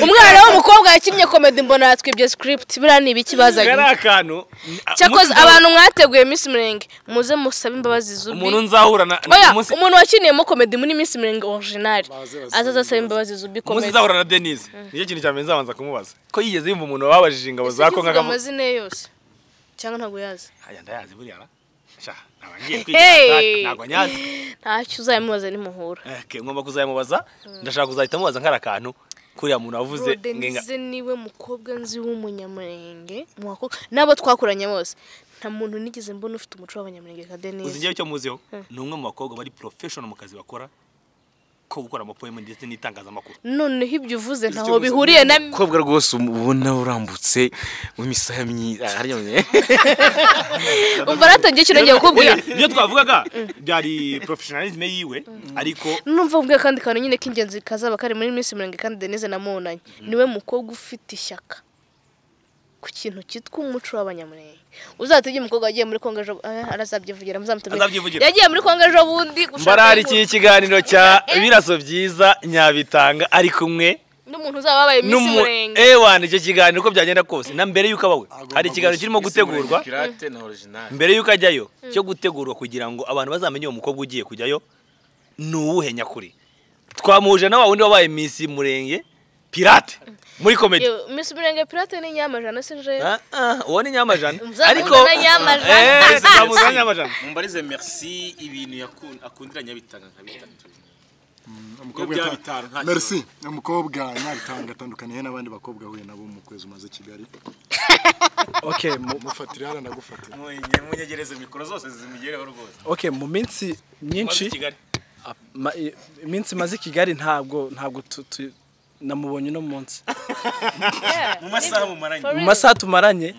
Umwana w'umukobwa yakinnye comedy, mbona yatwibye script. Buriya ni ibiki bazanye? Kari akantu. Cyakoze abantu mwateguye Miss Murenge, muze musabe imbabazi Zubi. Umuntu nzahura na Oya, umunsi umuntu wakiniyemo comedy muri Miss Murenge original Baze basabe. azaza asaba imbabazi Zubi umunsi comedy. nzahura na Denise, nicyo kintu cya mbere nzabanza kumubaza, ko yigeze yumva umuntu wababajije ingabo za Kongo Uvuga akavuga amazina ye yose cyangwa ntabwo yazi? Aya ndayazi buriya ra. Sha, ntabwo ngiye kwigira. Hey! Ntabwo nyazi. Ntacyo, uzayimubaza nimuhura. Okay, ngomba kuzayimubaza. Ndashaka kuzahita mubaza nkari akantu kuriya muntu wavuze Bro, Denise niwe mukobwa nzi w'umunyamurenge mu bakobwa n'abo twakuranye bose, nta muntu nigeze mbona ufite umuco w'abanyamurenge nka Uzi Denise. ngewe icyo muziho, ni umwe mu bakobwa bari professional mu kazi bakora, ko gukora amapoema ndetse n'itangazamakuru. Noneho ibyo uvuze ntaho bihuriye na Umukobwa rwose ubona urambutse w'imisaya myiza harya. Umva, naratangiye ikintu ngiye kukubwira. Ibyo twavugaga byari professionalism yiwe, ariko Numva mbwiye akandi kantu nyine k'ingenzi kazaba kari muri Miss Murenge, kandi Denise namubonanye, niwe mukobwa ufite ishyaka ku kintu cyitwa umuco w'abanyamurenge. Uzatege umukobwa wagiye muri Kongo ejo, arazabyivugira, muzamutumire. Azabyivugira. Yagiye muri Kongo ejo bundi gushaka Mbararikiye ikiganiro cya Biraso Byiza, Nyabitanga ari kumwe n'umuntu uzaba wabaye Miss n'umu Murenge. Ewana, icyo kiganiro uko byagenda kose na mbere y'uko abawe, hari ikiganiro kirimo gutegurwa Pirate na original. mbere y'uko ajyayo, cyo gutegurwa kugira ngo abantu bazamenye uwo mukobwa ugiye kujyayo ni uwuhe nyakuri. Twamuhuje na wa wundi wabaye Miss Murenge pirate muri comedy. Yewe, Miss Murenge pirate ni Nyamajana se nje? Ah, ah, uwo ni Nyamajana. Muzamuhuza Ariko na Nyamajana. Tuzamuhuza na Nyamajana. Mumbarize Merci ibintu akundira Nyabitanga nka bitatu. Umukobwa Iyo byaba bitanu, nta Merci, umukobwa Nyabitanga atandukaniye n'abandi bakobwa ahuye nabo mu kwezi umaze Kigali? Okay, Mufatira hano, ndagufatira. Munyegereze mikoro zose zimugereho rwose. Okay, mu minsi myinshi Kigali. Iminsi maze i Kigali, ntabwo Namubonye uno munsi. Mu masaha mumaranye. Mu masaha tumaranye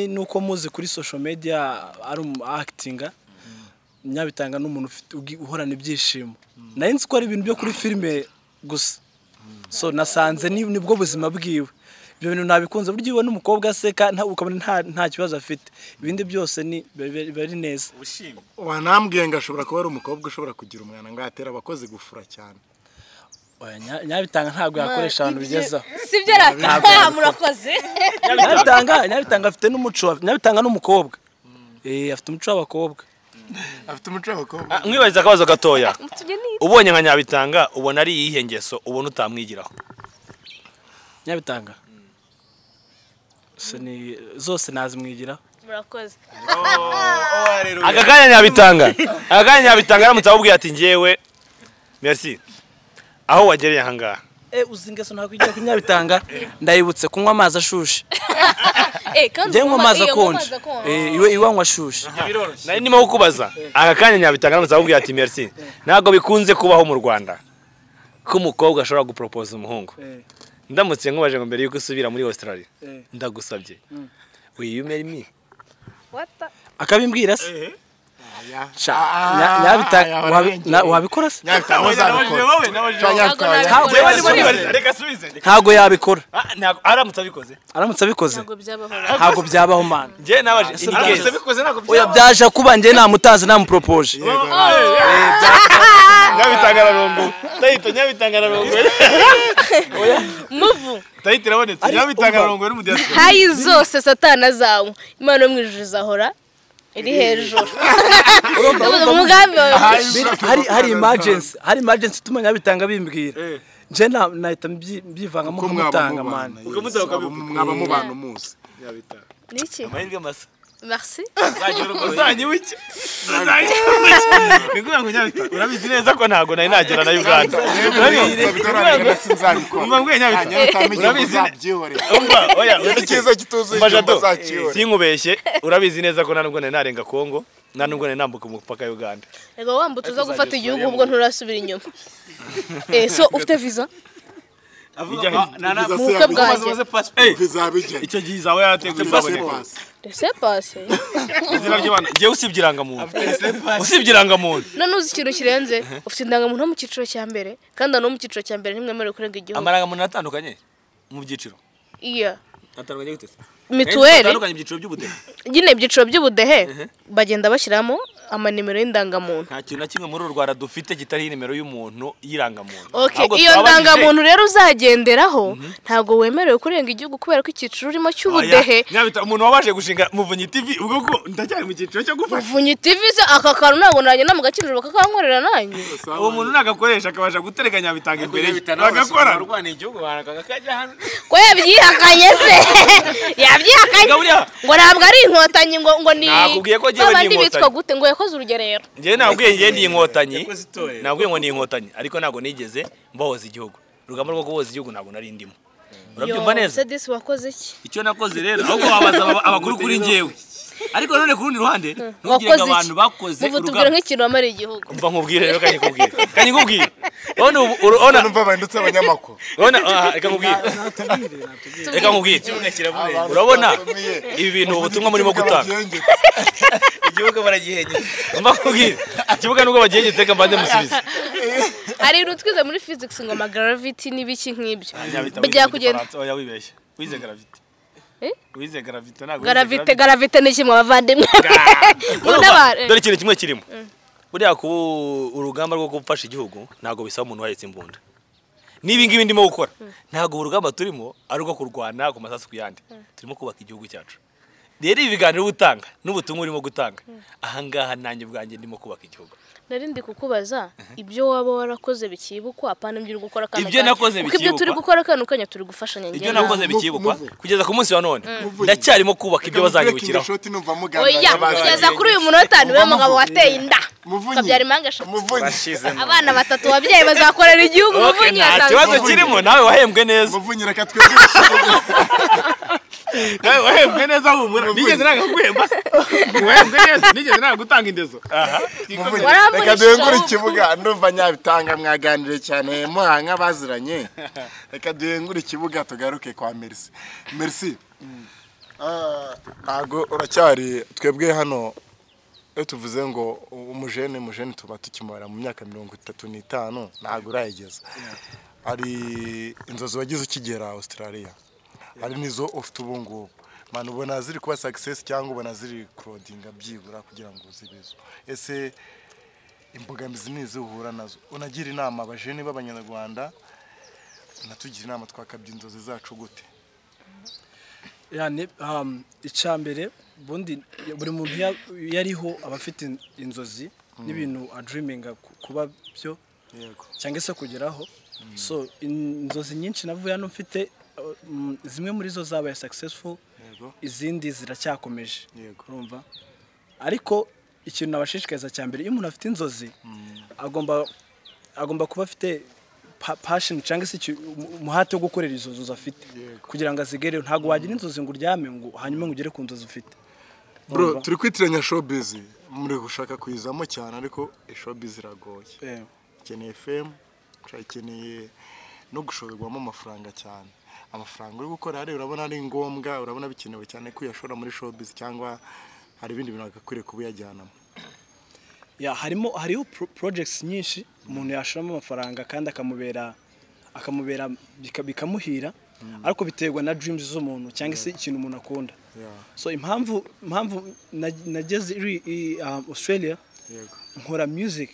nuko muzi kuri social media ari umu actinga. Nyabitanga n'umuntu uhorana ibyishimo. Nari nzi ko ari ibintu byo kuri filime gusa. So nasanze nibwo buzima bwiwe. Ibyo bintu nabikunze buryo iwe n'umukobwa aseka ukabona nta kibazo afite. Ibindi byose ni bari neza. Wanambwiye ngo ashobora kuba ari umukobwa ushobora kugira umwana ngo atera abakozi gufura cyane. Oya Nyabitanga ntabwo yakoresha abantu bigezaho. Sibyo rata murakoze. Nyabitanga afite n'umuco. Nyabitanga n'umukobwa. Afite umuco w'abakobwa. Afite umuco w'abakobwa. Mwibariza akabazo gatoya. Ubonye nka Nyabitanga ubona ari iyihe ngeso ubona utamwigiraho? Nyabitanga zose nazimwigira. Murakoze. Aka kanya Nyabitanga aramutse akubwiye ati njyewe merci aho wagereye aha ngaha. Uzi ingeso ntakwigira ku Nyabitanga ndayibutse kunywa amazi ashushe. Kandi njye nywa amazi akonje. Iwe anywa ashushe. Nari ndimo kukubaza aka kanya Nyabitanga aramutse akubwiye ati merci ntabwo bikunze kubaho mu Rwanda ko umukobwa ashobora gupropose umuhungu. Ndamutse nkubaje ngo mbere yuko usubira muri Australia ndagusabye will you marry me? Akabimbwira se? Nyabitanga wabikora se? Ntabwo yabikora. Aramutse abikoze. Ntabwo byabaho man. Njye nabaje aramutse abikoze ntabwo byabaho. Oya byaje kuba njye namutanze namupropoje. Nyabitanga ararongo. Tayito Nyabitanga ararongo. Oya muvu. Tayito irabonetse. Nyabitanga ararongo n'u diaspora. Hayi zose satana zawe. Imana yo mu ijuru izahora iri hejuru. Umugambi hari emergency, hari emergency tuma Nyabitanga bimbwira. Nje nahita mbyivangamo nkamutanga man. Mwaba mubana umunsi. Nyabitanga. Niki? Amahirwe masa. Merci. Uzanyibuke. Nikuvuga ngo Nyabitanga urabizi neza ko ntago nari nagera na Uganda. Urabizi umva oya icyiza kituzuye icyumba. Sinkubeshye urabizi neza ko ntanubwo nari narenga Kongo ntanubwo nari nambuka umupaka Uganda. Ego wambutse uza gufata igihugu ubwo nturasubira inyuma. So ufite visa? Icyo gihe izawe yarateguye Laissez-passer. Izina ry'Imana ngiye usibye irangamuntu. Usibye irangamuntu. None uzi ikintu kirenze ufite indangamuntu mu cyiciro cya mbere kandi no mu cyiciro cya mbere ntimwemerewe kurenga igihugu. Amarangamuntu atandukanye mu byiciro. Iya. Atandukanye gute se? Mituweli. Atandukanye ibyiciro by'ubudehe. Nyine ibyiciro by'ubudehe bagenda bashyiramo amanimero y'indangamuntu. Nta kintu na kimwe muri uru Rwanda dufite kitari nimero y'umuntu y'irangamuntu. Okay, iyo ndangamuntu rero uzagenderaho ntago wemerewe kurenga igihugu kubera ko icyiciro urimo cy'ubudehe. Nyabita umuntu wabashe gushinga Muvunyi TV ubwo ko ndacyari mu cyiciro cyo gufasha. Muvunyi TV se aka kantu ntabwo nanjye namugakinjira bakakankorera nanjye. Uwo muntu nagakoresha akabasha gutereka Nyabitanga imbere bagakora. Urwana igihugu barakakajya hano. Ko yabyihakanye se? Yabyihakanye. Ngo ntabwo ari inkotanyi ngo ni Nakubwiye ko jewe ni inkotanyi. Gute ngo yakoze urugerero. Njye nabwiye njye ndi inkotanyi. Nabwiye ngo ni inkotanyi ariko ntabwo nigeze mbahoza igihugu. Urugamba rwo kuboza igihugu ntabwo nari ndimo. Urabyumva neza? Se disi wakoze iki? Icyo nakoze rero ahubwo wabaza abakuru kuri njyewe. Ariko none ku rundi ruhande ntugire ngo abantu bakoze urugamba. Tubwira nk'ikintu wamariye igihugu. Umva nkubwire rero kanyikubwire. Kanyikubwire. Urabona numva bandutse abanyamakuru. Urabona reka nkubwire. Reka nkubwire. Urabona ibi bintu ubutumwa murimo gutanga. Igihugu baragihengetse. Umva nkubwire. Ikibuga nubwo bagihengetse reka mbanze musubize. Hari ibintu twize muri physics ngo ama gravity n'ibiki nk'ibyo. Bijya kugenda. Oya wibeshye. Wize gravity. Wize gravity ntabwo gravity ni kimwe abavandimwe. Dore ikintu kimwe kirimo. Buriya ku urugamba rwo gufasha igihugu ntabwo bisaba umuntu wahetse imbunda. Nibi ngibi ndimo gukora ntabwo urugamba turimo ari urwo kurwana ku masasu kuyandi. Turimo kubaka igihugu cyacu. Rero ibi biganiro ubutanga n'ubutumwa urimo gutanga aha ngaha nanjye ubwanjye ndimo kubaka igihugu. Nari ndi kukubaza ibyo waba warakoze bikibukwa apana ibyo uri gukora kano. Ibyo nakoze bikibukwa. Ibyo turi gukora kano kanya turi gufashanya njye. Ibyo nakoze bikibukwa kugeza ku munsi wa none ndacyarimo kubaka ibyo bazanyibukiraho. Oya kugeza kuri uyu munota niwe mugabo wateye inda. Kabyara impanga eshatu. Abana batatu wabyaye bazakorera igihugu Muvunyi yatanze. Nta kibazo kirimo nawe wahembwe neza. Muvunyi reka twebwe. Nawe wahembwe neza humura, nigeze nanga kuguhemba. Wahembwe neza, nigeze nanga gutanga indezo. Reka duhengure ikibuga, ndumva Nyabitanga mwaganire cyane muhanga baziranye. Reka duhengure ikibuga tugaruke kwa Merci. Merci. Ntago uracyari twebwe hano iyo tuvuze ngo umujene tuba tukimara mu myaka 35 ntago urayigeza. Hari inzozi wagize ukigera Australia, hari nizo ufite ubu ngubu. Man, ubona ziri kuba success cyangwa ubona ziri crowdinga byibura kugira ngo zibezo? Ese imbogamizi nizo uhura nazo? Unagira inama abajene b'abanyarwanda, unatugira inama twakabya inzozi zacu gute? Yani icyambere bundi buri muntu yariho abafite inzozi n'ibintu adreaminga kuba byo cyangwa se kugeraho. So inzozi nyinshi navuye hano mfite, zimwe muri zo zabaye successful, izindi ziracyakomeje, urumva. Ariko ikintu nabashishikariza cya mbere, iyo umuntu afite inzozi agomba kuba afite passion cyangwa se umuhate wo gukorera izo nzozi afite kugira ngo azigereho. Ntabwo wagira inzozi ngo uryame ngo hanyuma ngo ugere ku nzozi ufite. Bro, turi kwitiranya showbiz, muri gushaka kuyizamo cyane, ariko showbiz iragoye. Ikeneye FM, ikeneye no gushorerwamo amafaranga cyane. Amafaranga uri gukora hari urabona ari ngombwa, urabona bikenewe cyane kuyashora muri showbiz, cyangwa hari ibindi bintu agakwiriye kubiyajyanamo? Ya, hariho projects nyinshi umuntu yashoramo amafaranga kandi akamubera bikamuhira, ariko biterwa na dreams z'umuntu cyangwa se ikintu umuntu akunda. So impamvu nageze iri Australia, nkora music,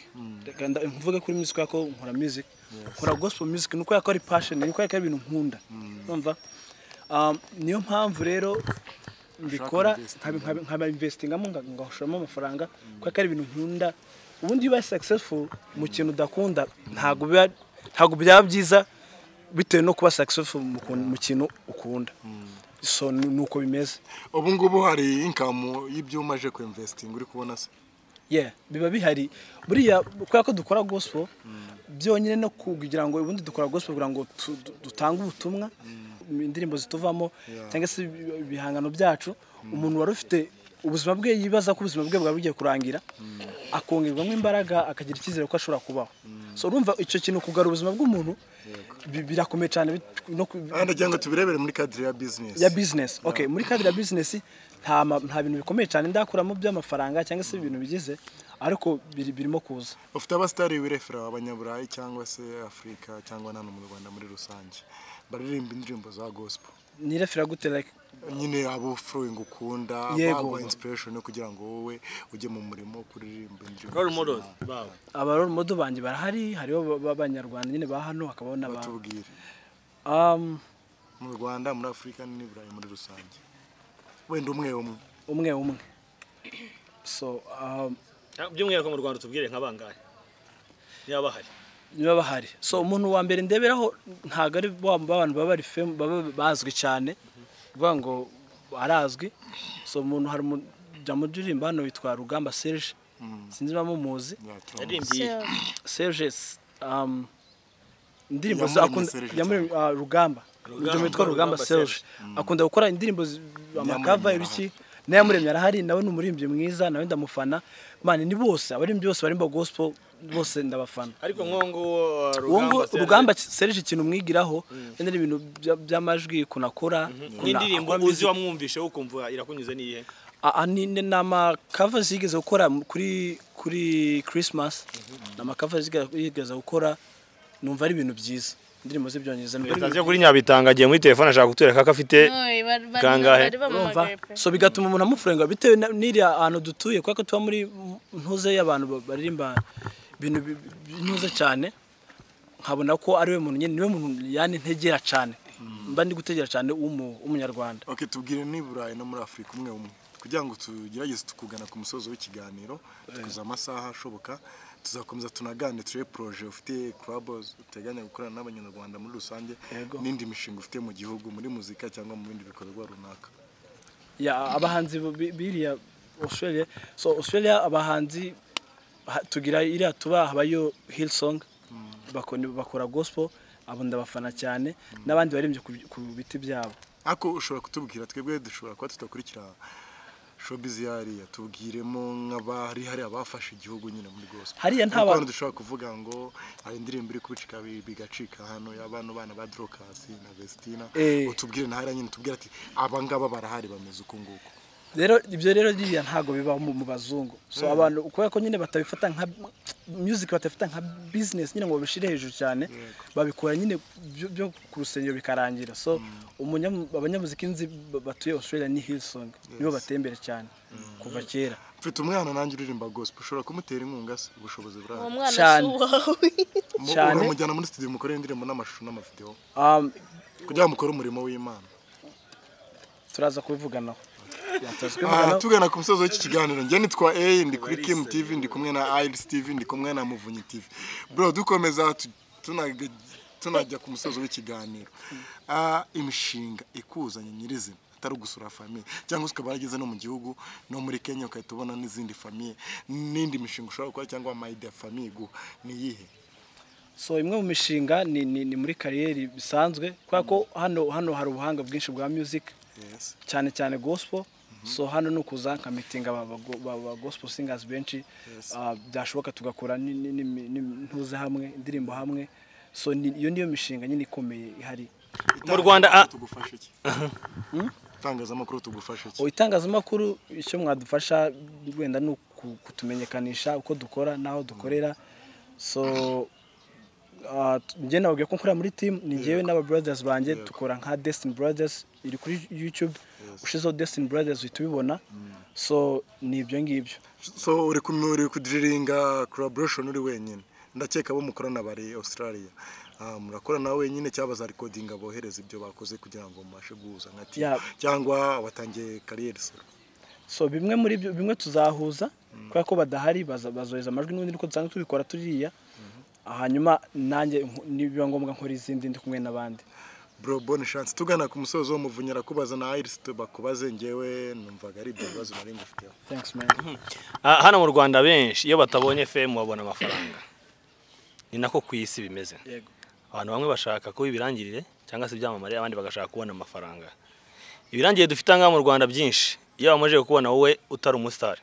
mvuga kuri music ko nkora music, nkora gospel music nuko yakora passion, nuko yakora ibintu nkunda, urumva. Niyo mpamvu rero mbikora nkaba investingamo ngashoramo amafaranga kuko ari ibintu nkunda. Ubundi iyo ubaye successful mu kintu udakunda ntabwo byaba byiza bitewe no kuba successful mu kintu ukunda. So nuko bimeze. Ubu ngubu hari income y'ibyuma aje ku investing uri kubona se? Yeah, biba bihari. Buriya kubera ko dukora gospel byonyine no kugira ngo ubundi dukora gospel kugira ngo dutange ubutumwa, indirimbo zituvamo cyangwa se ibihangano byacu, umuntu wari ufite ubuzima bwe yibaza ko ubuzima bwe bwaba bugiye kurangira, akongerwamo imbaraga akagira icyizere ko ashobora kubaho. So urumva icyo kintu kugarura ubuzima bw'umuntu birakomeye cyane. Ndagira ngo tubirebere muri cadre ya business. Ya business. Okay, muri cadre ya business nta bintu bikomeye cyane ndakuramo by'amafaranga cyangwa se ibintu bigize, ariko birimo kuza. Ufite abastari wirefera abanyaburayi cyangwa se Afrika cyangwa nano mu Rwanda muri rusange baririmba indirimbo za gospel? Nirefera gute? Like nyine abo following ukunda, bagwa inspiration yo kugira ngo wowe ujye mu murimo kuririmba indirimbo. Role models bawe? Aba role model banje barahari, hariho b'abanyarwanda nyine ba hano, hakabaho n'aba batubwire mu Rwanda, muri Afrika n'Iburayi muri rusange, wenda umwe umwe. So by'umwihariko mu Rwanda tubwire nka bangahe niba bahari? Niba bahari. So umuntu wa mbere ndeberaho ntago ari abantu baba bari fame, baba bazwi cyane, uvuga ngo arazwi. So umuntu hari umujya hano witwa Rugamba Serge, sinzi niba mumuzi. Serge indirimbo akunda Rugamba, witwa Rugamba Serge akunda gukora indirimbo amakava ibiki. Nayamuremye arahari, nawe ni umuririmbyi mwiza, nawe ndamufana. Man, ni bose abaririmbyi bose barimba gospel bose ndabafana. Ariko nkongo Rugamba Serge ikintu mwigiraho ndi ibintu by'amajwi kunakora n'indirimbo uzi wamwumvishe ukumva irakunyuze niye? Ni nama cover zigeze gukora kuri Christmas, nama cover zigeze gukora, numva ari ibintu byiza. Indirimbo z'ibyongereza. Ndaje kuri Nyabitanga agiye muri telefone ashaka kutwereka ko afite kangahe. So bigatuma umuntu amufurenga bitewe n'iriya ahantu dutuye, kuko tuba muri ntuze y'abantu baririmba ibintu ntuze cyane, nkabona ko ari we muntu nyine, niwe muntu yani ntegera cyane, mba ndi gutegera cyane w'umunyarwanda. Okay, tubwire ni Burayi no muri Afrika umwe umwe kugira ngo tugerageze tukugana ku musozo w'ikiganiro, tukuza amasaha ashoboka, tuzakomeza tunaganire turebe projet ufite, clubs uteganya gukorana n'abanyarwanda muri rusange, n'indi mishinga ufite mu gihugu muri muzika cyangwa mu bindi bikorwa runaka. Ya, abahanzi biriya Australia, so Australia abahanzi tugira iriya tuba habayo Hillsong, bakora gospel, abo ndabafana cyane, n'abandi baririmbye ku biti byabo. Ariko ushobora kutubwira, twebwe dushobora kuba tutakurikira showbiz yariya, tubwiremo nk'abari hari abafashe igihugu nyine muri gospel. Hariya nta bantu dushobora kuvuga ngo hari indirimbo iri kubicika bigacika hano y'abana bana ba Dorcas na Vestina, utubwire na hariya nyine, tubwire ati aba ngaba barahari bameze uko nguko. Rero ibyo rero ririya ntago biba mu bazungu. So abantu kubera ko nyine batabifata nka music, batabifata nka business nyine ngo babishire hejuru cyane, babikora nyine byo ku rusengero bikarangira. So abanyamuziki nzi batuye Australia ni Hillsong, nibo batembere cyane kuva kera. Mfite umwana nanjye uririmba gospel, ushobora kumutera inkunga se? Ubushobozi burahari. Uwo mwana si uwawe. Cyane. Uramujyana muri studio mukore indirimbo n'amashusho n'amavideo kugira ngo mukore umurimo w'Imana. Turaza kubivuganaho. Tugana ku musozo w'iki kiganiro, njye nitwa A, ndi kuri Kim TV, ndi kumwe na Iris TV, ndi kumwe na Muvunyi TV. Bro, dukomeza tunajya ku musozo w'ikiganiro. Imishinga ikuzanye nyirizina atari ugusura famille, cyangwa se ukaba warageze no mu gihugu no muri Kenya ukahita ubona n'izindi famille, n'indi mishinga ushobora gukora cyangwa ama idea famille iguha ni iyihe? So imwe mu mishinga ni muri kariyeri bisanzwe, kubera ko hano hari ubuhanga bwinshi bwa music, cyane cyane gospel. So hano ni ukuza nka meeting aba gospel singers benshi, byashoboka tugakora ntuze hamwe indirimbo hamwe. So iyo niyo mishinga nyine ikomeye ihari mu Rwanda. Tugufasha iki? Itangazamakuru tugufasha iki? Itangazamakuru icyo mwadufasha wenda ni kutumenyekanisha uko dukora n'aho dukorera. So njye nababwiye ko nkora muri team, ni njyewe n'aba brothers banjye dukora nka Destiny Brothers, iri kuri YouTube, ushizeho Destiny Brothers uhita ubibona. So ni ibyo ngibyo. So uri kudiriringa collaboration uri wenyine, ndakeka abo mukorana bari Australia, murakorana wenyine cyangwa bazarekodinga bohereza ibyo bakoze kugira ngo mubashe guhuza nka team, cyangwa watangiye career solo? So bimwe muri byo bimwe tuzahuza kubera ko badahari, bazohereza amajwi n'ubundi niko dusanzwe tubikora turiya. Hanyuma nanjye nibiba ngombwa nkora izindi ndi kumwe n'abandi. Bro, bonne chance. Tugana ku musozo w'Umuvunyi arakubaza na Iris bakubaze, njyewe numvaga ari ibyo bibazo nari ngufiteho. Thanks man. Hano mu Rwanda benshi iyo batabonye FM babona amafaranga, ni nako ku isi bimeze. Abantu bamwe bashaka ko ibirangirire cyangwa se ibyamamare, abandi bagashaka kubona amafaranga. Ibirangirire dufite ngaha mu Rwanda byinshi, iyo bamaze kubona wowe utari umustar,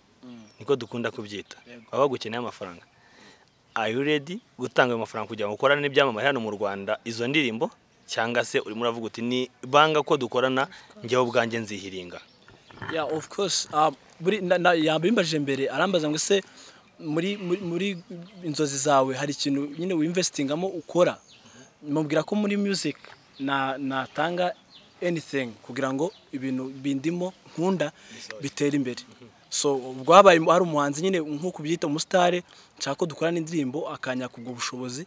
niko dukunda kubyita, baba bagukeneye amafaranga. Are you ready gutanga ayo mafaranga kugira ngo ukorane n'ibyamamare hano mu Rwanda izo ndirimbo, cyangwa se urimo uravuga uti ni banga ko dukorana njyewe ubwanjye nzihiringa? Yeah, of course. Buri yambimbajije mbere arambaza ngo se muri inzozi zawe hari ikintu nyine winvestingamo ukora? Mubwira ko muri music natanga anything kugira ngo ibintu bindimo nkunda bitere imbere. So ubwo habaye hari umuhanzi nyine nk'uko byita umusitare, nshaka ko dukorana indirimbo akanyaka ubwo bushobozi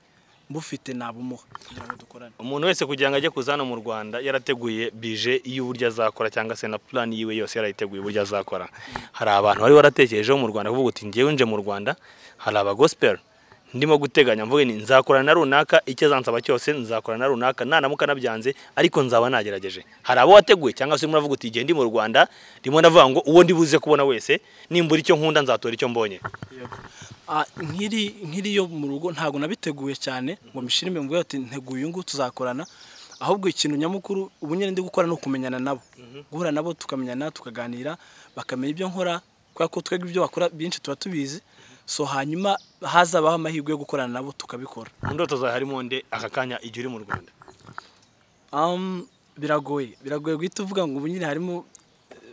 mbufite nabumuha kugira ngo dukorane. Umuntu wese kugira ngo ajye kuza hano mu Rwanda yarateguye bije y'uburyo azakora, cyangwa se na plan yiwe yose yarayiteguye uburyo azakora. Hari abantu bari waratekerejeho mu Rwanda kuvuga uti njyewe nje mu Rwanda hari aba gospel ndimo guteganya mvuge ni nzakorana na runaka, icyo azansaba cyose nzakorana na runaka, nanamuka nabyanze ariko nzaba nagerageje. Hari abo wateguye cyangwa se muravuga uti igihe ndi mu Rwanda ndimo ndavuga ngo uwo ndibuze kubona wese nimbura icyo nkunda nzatora icyo mbonye? Nkiri yo mu rugo ntago nabiteguye cyane ngo mishirime mvuge ati nteguye ngo tuzakorana, ahubwo ikintu nyamukuru ubu nyine ndi gukora no kumenyana nabo, guhura nabo tukamenyana tukaganira, bakamenya ibyo nkora, kubera ko twebwe ibyo bakora byinshi tuba tubizi. So hanyuma hazabaho amahirwe yo gukorana nabo tukabikora. Mu ndoto zawe harimo nde aka kanya igihe uri mu Rwanda? Biragoye guhita uvuga ngo ubu nyine harimo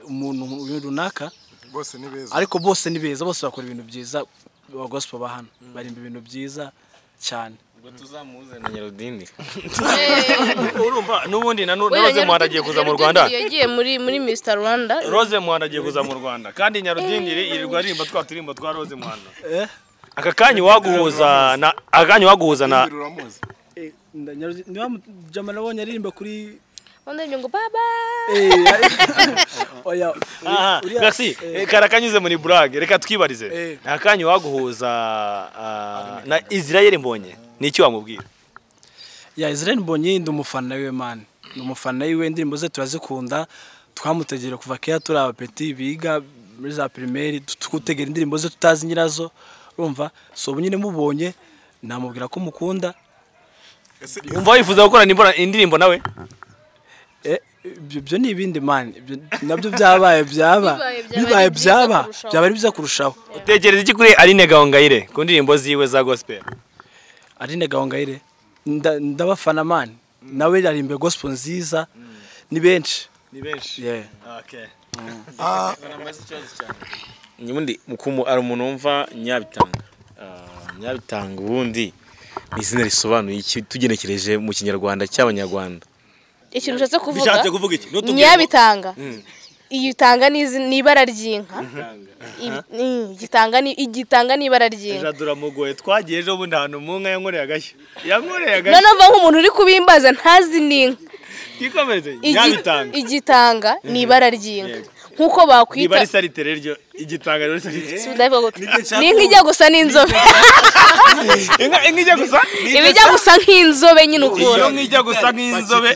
umuntu runaka, bose ni beza, ariko bose ni beza, bose bakora ibintu byiza. Ba gospel ba hano barimba ibintu byiza cyane. Ubwo tuzamuze na Nyarudindi. Urumva nubundi na Rose Muhanda agiye kuza mu Rwanda. Yagiye muri Mr Rwanda. Rose Muhanda agiye kuza mu Rwanda kandi Nyarudindi yirirwa arimba twa turimbo twa Rose Muhanda. Aka kanyi waguhuza na aka kanyi waguhuza na Nyarudindi jama nabonye aririmba kuri Onda ngo baba. Oya merci. Karakanyuze muri blague reka twibarize. Aka kanyi waguhuza na Israel Mbonye niki wamubwira? Ya Israel Mbonye ndi umufana wiwe man. Ndi umufana wiwe, indirimbo ze turazikunda, twamutegera kuva kera turi abapeti biga muri za primaire, tukutegera indirimbo ze tutazi nyirazo, urumva? So ubu nyine mubonye namubwira ko mukunda. Umva wifuza gukorana indirimbo nawe? Ibyo ni ibindi man, nabyo byabaye byaba bibaye byaba byaba ari byiza kurushaho. Utekereza iki kuri Aline Gahongayire ku ndirimbo ziwe za gospel? Aline Gahongayire ndabafana man, nawe aririmba gospel nziza, ni benshi. Yeah. Okay. Ubundi ari umuntu wumva Nyabitanga. Nyabitanga ubundi ni izina risobanuye iki tugenekereje mu Kinyarwanda cy'Abanyarwanda? Ikintu ushatse kuvuga iki? Nyabitanga. Igitanga ni ibara ry'inka. Igitanga ni igitanga ni ibara ry'inka. Jadura mugoye twagiye ejo bundi ahantu mu nka yankoreye agashya. Yankoreye agashya. None mva nk'umuntu uri kubimbaza ntazi n'inka. Kikomereze Nyabitanga. Igitanga ni ibara ry'inka. Nkuko bakwita ibara saritere ryo igitanga rero saritere. Ni inka ijya gusa n'inzobe. Inka ijya gusa? Ibijya gusa nk'inzobe nyine ukuntu. Iyo nka ijya gusa nk'inzobe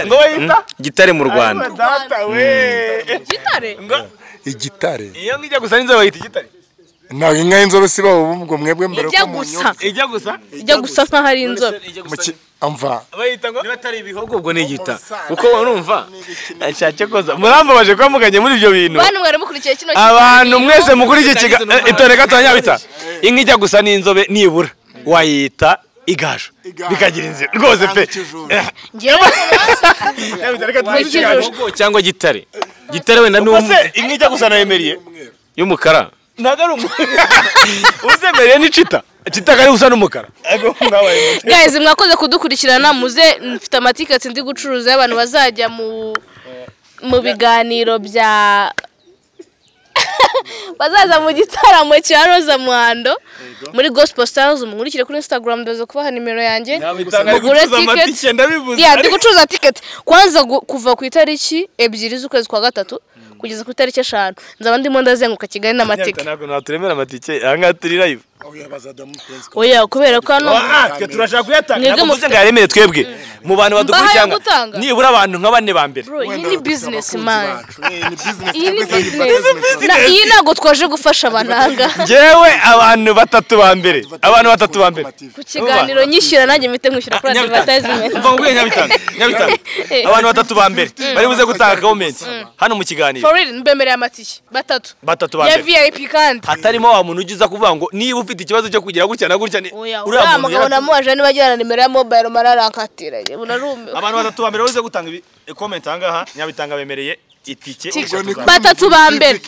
ngo bayita gitare mu Rwanda. Data we. Gitare? Igitare. Iyo nka ijya gusa n'inzobe bayita igitare. Ntabwo inka y'inzobe si babo ubwo mwebwe mbere ko munywa. Ijya gusa? Ijya gusa nkaho ari inzobe. Amva. Bayita ngo niba atari ibihogo ubwo ni igita. Kuko urumva nshake koza murambabaje ko muganye muri ibyo bintu. Bantu mwari mukurikiye kino abantu mwese mukurikiye kiga itore gato Nyabita. Inka ijya gusa n'inzobe nibura wayita igaju bikagira inzira rwose pe. Ngewe cyangwa gitare. Gitare wenda ni inka ijya gusa na Emerie y'umukara. Ntabwo ari uzemereye ni cita. Cita kari usa n'umukara. Guys mwakoze kudukurikirana, muze mfite amatiketi ndi gucuruza y'abantu bazajya mu biganiro bya bazaza mu gitaramo cya Roza Muhando muri Gospel Stars. Munkurikire kuri Instagram, ndaza kubaha nimero yanjye. Mugure ticket. Yeah, ndi gucuruza ticket kwanza kuva ku itariki 2 z'ukwezi kwa 3 kugeza ku itariki 5 nzaba ndimo ndazenguka Kigali n'amatike. Ntabwo naturemera amatike aha ngaha turi live. Oya kubera ko hano twe turashaka kuyatanga. Ntabwo muze ngo yaremere twebwe mu bantu badukurikirana nibura abantu nka bane ba mbere. Bro, iyi ni business man. Iyi ni business. Iyi ntabwo twaje gufasha abantu aha ngaha. Njyewe abantu batatu ba mbere. Abantu batatu ba mbere. Ku kiganiro nyishyura nanjye mpite nkwishyura kuri advertisement. Umva ngubwiye Nyabitanga. Nyabitanga. Abantu batatu ba mbere bari buze gutanga comment hano mu kiganiro. For real mbemereye amatike batatu. Batatu ba mbere. Ya VIP kandi. Hatarimo wa muntu ugiza kuvuga ngo niba ufite ikibazo cyo kugira gutya na gutya ni uriya mugabo namuwaje niba agira nimero ya mobile mararankatira unarume. Abantu batatu ba mbere baze gutanga comment ahangaha Nyabitanga bemereye itike batatu ba mbere.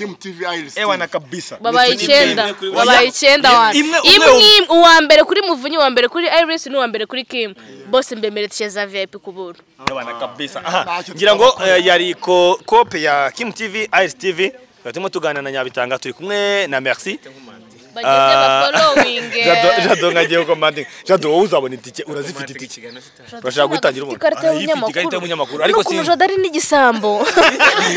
Ewa na kabisa. Babaye 9 babaye 9 wana. Imwe uwa mbere kuri Muvunyi, uwa mbere kuri Iris n'uwa mbere kuri Kim. Bose mbemereye itike za VIP ku buntu. Ewa na kabisa. Aha ngira ngo yari kope ya Kim TV, Iris TV. Turimo tuganira na Nyabitanga turi kumwe na Merci. Bageze ba following. Jado ngagiye commanding. Jado wowe uzabona itike urazifite itike. Urashaka gutangira umuntu. Ikarita y'umunyamakuru. Ariko si Jado ari n'igisambo.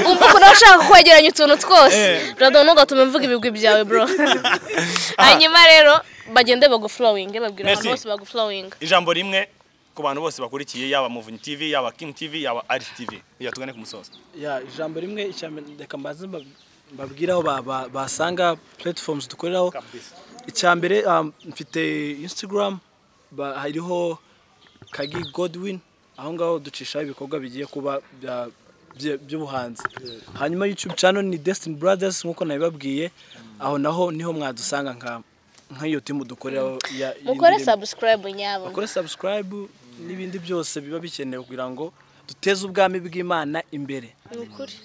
Umva ko nashaka kwegeranya utuntu twose. Jado ntugatume mvuga ibigwi byawe bro. Hanyuma rero bagende bagu following babwira abantu bose bagu following. Ijambo rimwe ku bantu bose bakurikiye yaba Muvunyi TV, yaba Kim TV, yaba Iris TV. Ya tugane ku musozo. Ya ijambo rimwe reka mbaze mbabwira aho basanga platforms dukoreraho. Icya mbere mfite Instagram hariho Kagi Godwin, aho ngaho ducishaho ibikorwa bigiye kuba by'ubuhanzi. Hanyuma YouTube channel ni Destiny Brothers nkuko nabibabwiye, aho naho niho mwadusanga nka nk'iyo timu dukoreraho. Mukore subscribe nyabo. Mukore subscribe n'ibindi byose biba bikenewe kugira ngo duteze ubwami bw'Imana imbere.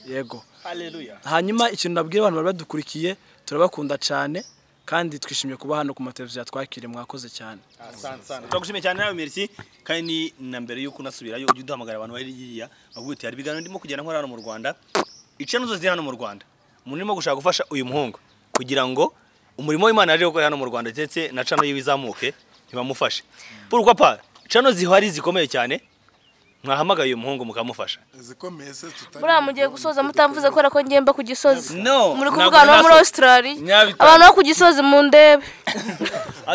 Yego. Haleluya. Hanyuma ikintu nabwira abantu bari badukurikiye, turabakunda cyane kandi twishimiye kuba hano ku mateleviziyo twakire, mwakoze cyane. Asante sana. Turagushimiye cyane nawe Merci, kandi ni na mbere yuko unasubirayo ujye uduhamagara abantu bari hiriya bavuga uti hari ibiganiro ndimo kugenda nkora hano mu Rwanda. Icano zose ziri hano mu Rwanda. Umuntu urimo gushaka gufasha uyu muhungu kugira ngo umurimo w'Imana yaje gukora hano mu Rwanda ndetse na cano yiwizamuke ntibamufashe. Pourquoi pas? Cano zihari zikomeye cyane. Mwahamagaye uyu muhungu mukamufasha. Buriya mugiye gusoza mutamvuze ko ko ngemba ku Gisozi. Muri kuvuga no muri Australia. Abantu bo ku Gisozi mu ndebe.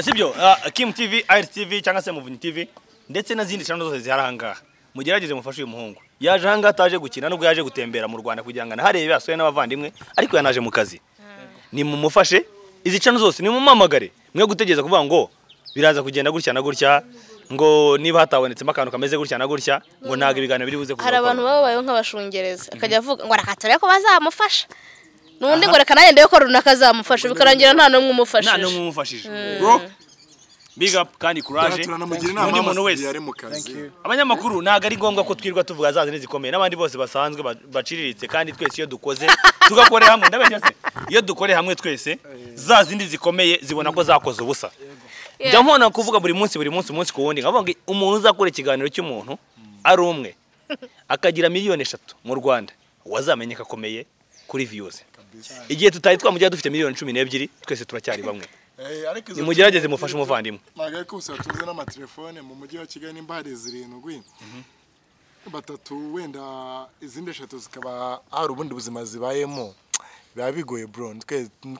Sibyo, Kim TV, Iris TV cyangwa se Muvunyi TV ndetse n'izindi channel zose zihari ahangaha. Mugerageze mufashe uyu muhungu. Yaje ahangaha ataje gukina nubwo yaje gutembera mu Rwanda kugira ngo anaharebe asuye n'abavandimwe, ariko yanaje mu kazi. Ni mumufashe izi channel zose, ni mumamagare. Mwe gutegereza kuvuga ngo biraza kugenda gutya na gutya. Ngo niba hatabonetsemo akantu kameze gutya na gutya, ngo ntago ibiganiro biri buze kuza. Hari abantu baba babayeho nk'abashungereza, akajya avuga ngo reka turebe ko bazamufasha, n'undi ngo reka nanjye ndebe ko runaka azamufasha, bikarangira nta n'umwe umufashije. Nta n'umwe umufashije. Bro, big up kandi courage. Turanamugira inama N'undi muntu wese. yari mu kazi. Abanyamakuru ntago ari ngombwa ko twirwa tuvuga za zindi zikomeye, n'abandi bose basanzwe baciriritse, kandi twese iyo dukoze tugakorera hamwe, ndabeshya se, iyo dukoreye hamwe twese za zindi zikomeye zibona ko zakoze ubusa. Njya nkona kuvuga buri munsi buri munsi umunsi ku wundi, nkavuga ngo umuntu uzakora ikiganiro cy'umuntu ari umwe akagira 3 miliyoni mu Rwanda, wazamenye ko akomeye kuri views. Igihe tutari twamujya dufite 12 miliyoni, twese turacyari bamwe. Ariko izo Nimugerageze mufashe umuvandimwe. Ntabwo ariko gusa tuzi n'amatelefone mu mujyi wa Kigali, nimba hari 7, 3 wenda izindi 3 zikaba hari ubundi buzima zibayemo, biba bigoye bro.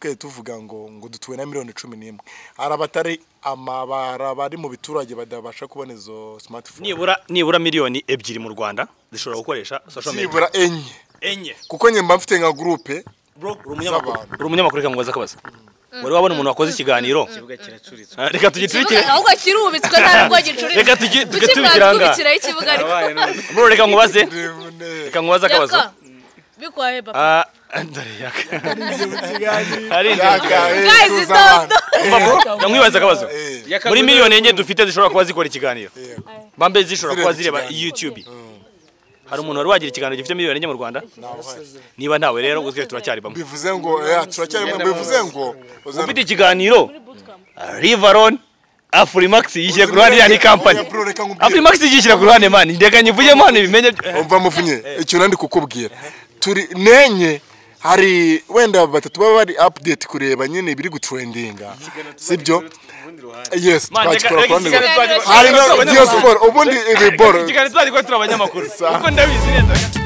Twe tuvuga ngo dutuwe na 11 miliyoni, hari abatari amabara bari mu biturage badabasha kubona izo smartphone. Nibura 2 miliyoni mu Rwanda zishobora gukoresha social media. Nibura 4. 4. Kuko njye mba mfite nka groupe Bro, uri umunyamakuru. z'abantu. Uri umunyamakuru, reka mubaze akabazo. Wari wabona umuntu wakoze ikiganiro? Ikibuga kiracuritse. Ah, reka tugiturikire. Ahubwo kirubitswe, nta nubwo gicuritse. Reka tujye tubikira aha ngaha. Tukimwatwubikiraho ikibuga ariko. Bro, reka nkubaze, reka nkubaze akabazo. Yaka, bikwaye papa. Ah, dore yaka hari Yaka, Guys, tuza abantu. Umva bro, ndamwibaza akabazo. Eh, Muri 4 miliyoni dufite zishobora kuba zikora ikiganiro, bambe zishobora kuba Zireba zireba ikiganiro. YouTube, hari umuntu wari wagira ikiganiro gifite 4 miliyoni mu Rwanda? Niba ntawe rero, ubwo twese turacyari bamwe. Bivuze ngo turacyari, bivuze ngo Ufite ikiganiro Rivaron, Afrimax yishyira ku ruhande, ya ni company. Oya, bro, reka nkubwire. Afrimax yishyira ku ruhande man, ndeka nyivugemo hano ibimenye. Umva muvunye, icyo nandi kukubwira, turi nenye, hari wenda 3 baba bari update kureba nyine ibiri gutrendinga, sibyo? Yes. Man, reka Twagikora reka ku ruhande ikiganiro hari na diaspora ubundi ibi boro. Ikiganiro tuzagikora turi abanyamakuru, kuko ndabizi neza.